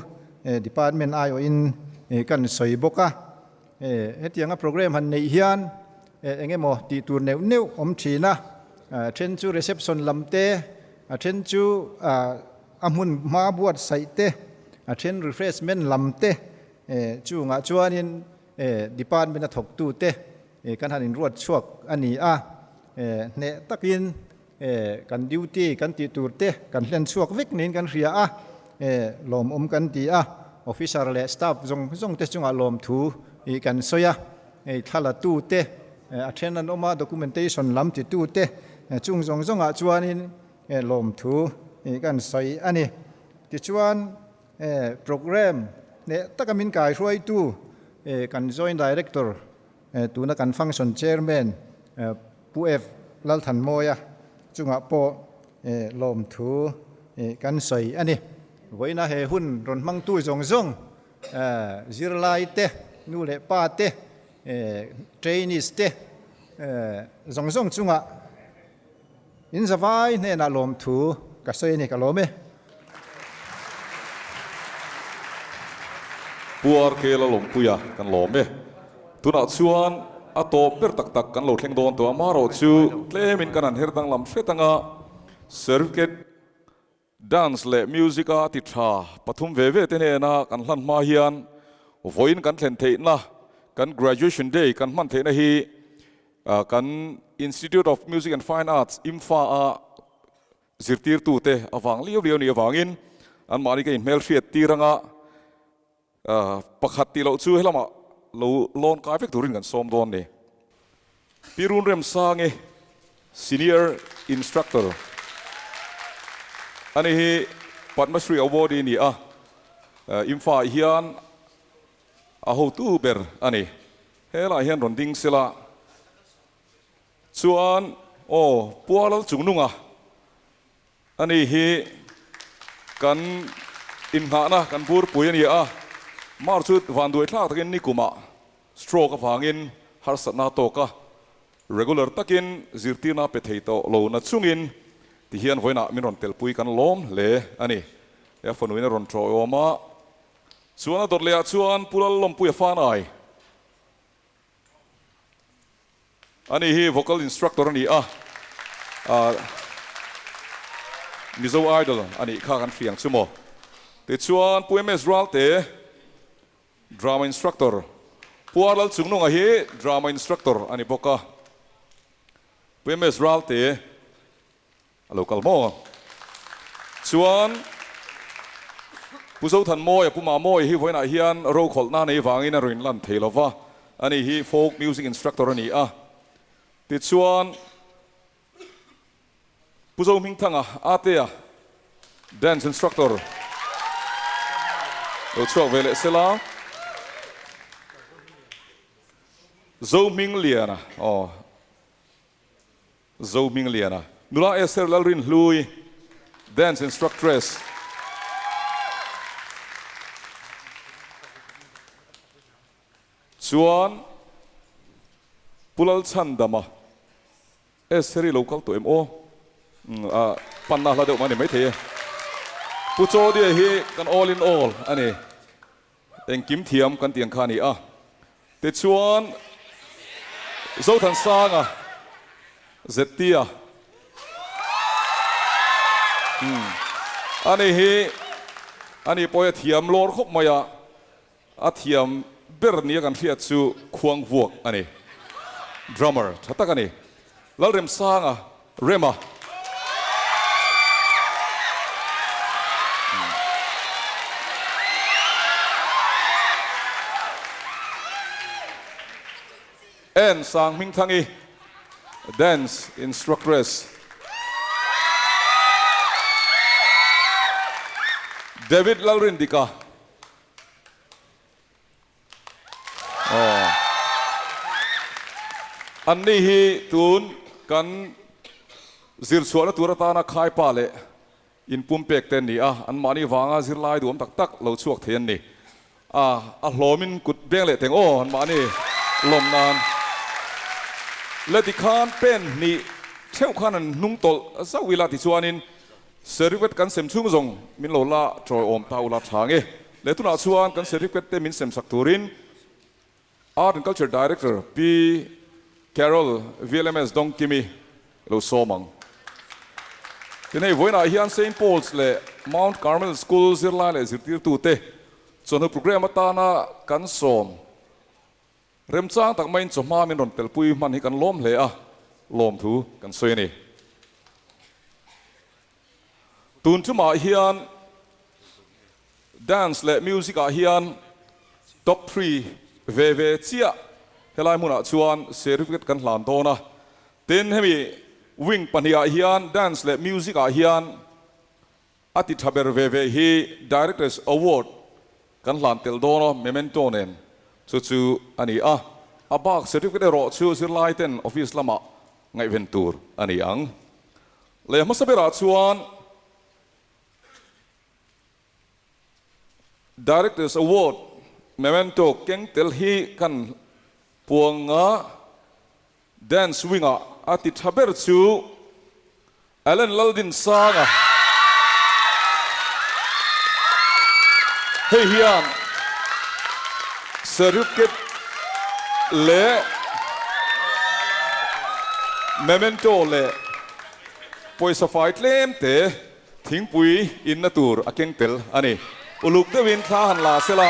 department aiawhin kan sawi bawk a. Hetianga program han neih hian eng emaw tih tur neuh neuh awm thin a, then chu reception lam te, a then chu a hmun hma buatsaih te, a then refreshment lam te chungah chuanin department a thawktu te kan han inruat chhuak a ni a, hneh takin kan duty kan tih tur te kan hlen chhuak vek niin kan hria a, lawmawm kan ti a, officer leh staff zawng zawng te chungah lawmthu kan sawi a, hei thla la tu te a then an awm a, documentation lam ti tu te chung zawng zawngah chuanin lawmthu kan sawi a ni. Tichuan program hneh taka min kaihruaitu kan joint director tuna kan function chairman Pu F. Lalthanmawia chungah pawh lawmthu kan sawi a ni. Vawiina he hun rawn hmangtu zawng zawng zirlai te, nu leh pa te, trainees te zawng zawng chungah in zavai hnenah lawmthu ka sawi a ni, ka lawm e. Pu RK Lalawmpuia kan lawm e. Tunah chuan. a tawp ber tak tak kan lo thleng dawn tawh a, amaherawhchu tlemin kan han her danglam hret anga certificate dance leh music a ti tha pathum ve ve te hnena kan hlan hma hian vawiin kan thlen theihna kan graduation day kan hman theihna hi kan Institute of Music and Fine Arts, IMFA, a zirtirtute avang liau liau nih avangin anmahni ka inhmelhriat tir anga Pakhat tih loh chu helamah lo lawn kai vek turin kan sawm dawn ni. Pi Run Remsangi, Senior Instructor ani hi Padma Shri Awardee ni a, Imfa ah hian a hotu ber a ni. Helaiah hian rawn ding sela chuan aw Pualal Chungnunga Ani hi kan inngahna kan burpui a ni a, March chu vanduai thlak takin nikumah stroke avangin harsatna a tawk a, regular takin zirtirna pe thei tawh lo na chungin tihian vawiinah min rawn telpui kan lawm hle a ni. A fanuin a rawn ṭawihawm a, chuan a dawt lehah chuan Pu Lallawmpuia Fanai Ani hi vocal instructor a ni a, Mizo Idol a nih kha kan hriang chu maw. Tichuan Pu MS Ralte, drama instructor, Pu R Lalchungnunga hi drama instructor a ni bawk a, Pu MS Ralte A lo kal maw? Chuan Pu Zothanmawia, Pu Mamawia hi vawiinah hian rokhawlhna nei vangin a rawn lan thei lo va, ani hi folk music instructor a ni a. Tichuan Pu Zohmingthanga, Atea, dance instructor lo chhuak ve leh sela. Zohmingliana, aw. Zohmingliana, Nula Esther Lalrinhlui, Dance Instructress. Chuan Pu Lalchhandama, Esther i lo kal tawh em aw? A panna hla deuh mah a ni maithei e. Pu Chawdia hi kan all in all a ni. Engkim thiam kan tih ang kha a ni a. Tichuan, Zothansanga, Zetia, umm, ani hi ani pawh hi a thiam lawr khawp mai a, a thiam ber nia kan hriat chu khuang vuak a ni. Drummer tha tak a ni. Lalremsanga, Rema. En Sang Hmingthangi, Dance Instructress. David Lalrindika. Aw. Anni hi tun kan zirchhuahna tur atana khaipa leh inpumpek te an ni a, anmahni vanga zirlai duhawm tak tak lo chhuak thei an ni. A, a hlawmin kut beng leh teng aw anmahni lawm nan. Le tikhan pen hnih theuh khan an hnung tawlh zauh ila tichuanin Certificate kan sem chhung zawng min lo la tawiawm ta ula tha nge. Leh tunah chuan kan certificate te min sem sak turin Art and Culture Director Pi Carol VLMS Dongkimi lo sawm ang. Tin hei vawiinah hian Saint Paul's leh Mount Carmel School zirlai leh zirtirtute chawhnu programme atana kan sawm Remchang tak maiin chawhma min rawn telpui hman hi kan lawm hle a, lawmthu kan sawi a ni. Tun tumah hian dance leh music ah hian top three ve ve chiah helai hmunah chuan certificate kan hlan dawn a, tin hemi wing pahnihah hian dance leh music ah hian A ti tha ber ve ve hi Director's Award kan hlan tel dawn a, memento nen chu chu a ni a. A bak certificate erawh chu zirlai ten office lamah ngaihven tur a ni ang. Leh hmasa berah chuan Director's Award memento keng tel hi kan puang a, Dance wing-ah a ti tha ber chu Allen Laldinsanga. Hei hian certificate leh Memento leh pawisa fai tlem te thingpui inna tur a keng tel a ni. Uluk deuhin thla han la sela.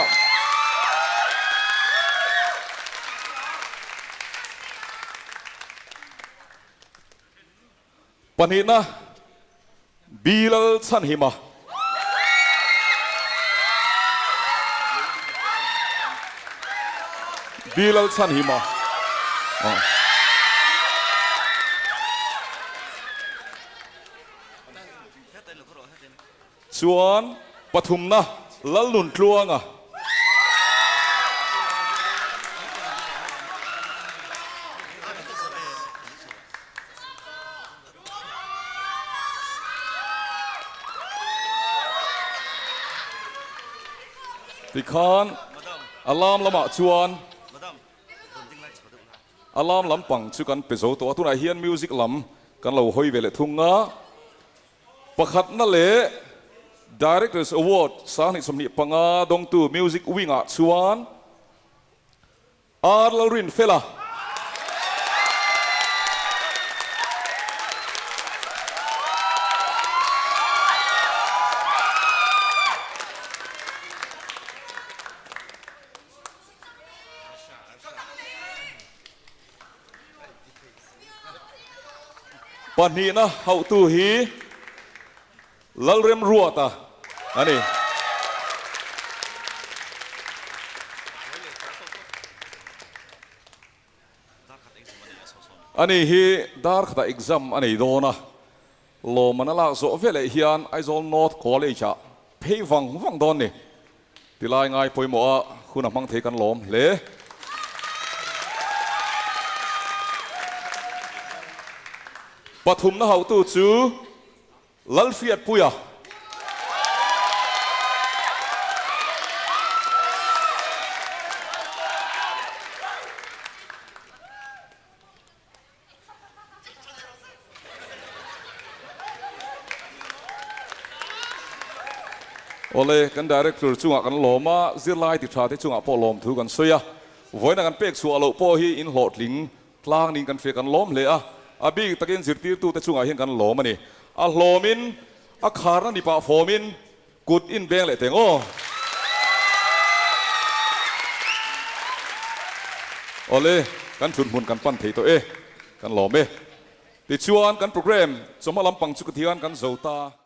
Pahnihna, Bilal Chhanhima. Bilal Chhanhima. Chuan pathumna Lalnun Tluanga. Tikhan alarm lamah chuan alarm lampang chu kan pe zo tawh a, tunah hian music lam kan lo hawi ve leh thung a. Pakhatna leh Director's Award 2025 dawngtu Music Wing-ah chuan R Lalrinfela, Pahnihna hauhtu hi Lalremruata a ni. Ani hi dar khatah exam a nei dawn a, lawmman a lak zawh veleh hian Aizawl North College-ah phei vang vang dawn ni. Tilai ngai pawimawh a hun a hmang thei kan lawm hle. Pathumna hauhtu chu Lalhriatpuia. Awle, kan Director chungah kan lawm a, zirlai ti tha te chungah pawh lawm thu kan sawi a. Vawiina kan pek chhuah loh pawh hi in hlawhtling tlang niin kan hria kan lawm hle a. A bik takin zirtirtute chungah hian kan lawm a ni. A hlawmin, a kharna ni pah fawmin kut in beng leh teng aw. Awle, kan thut hmun kan pan thei tawh e, kan lawm e. Tichuan kan program chawhma lampang chu ka thian kan zo ta.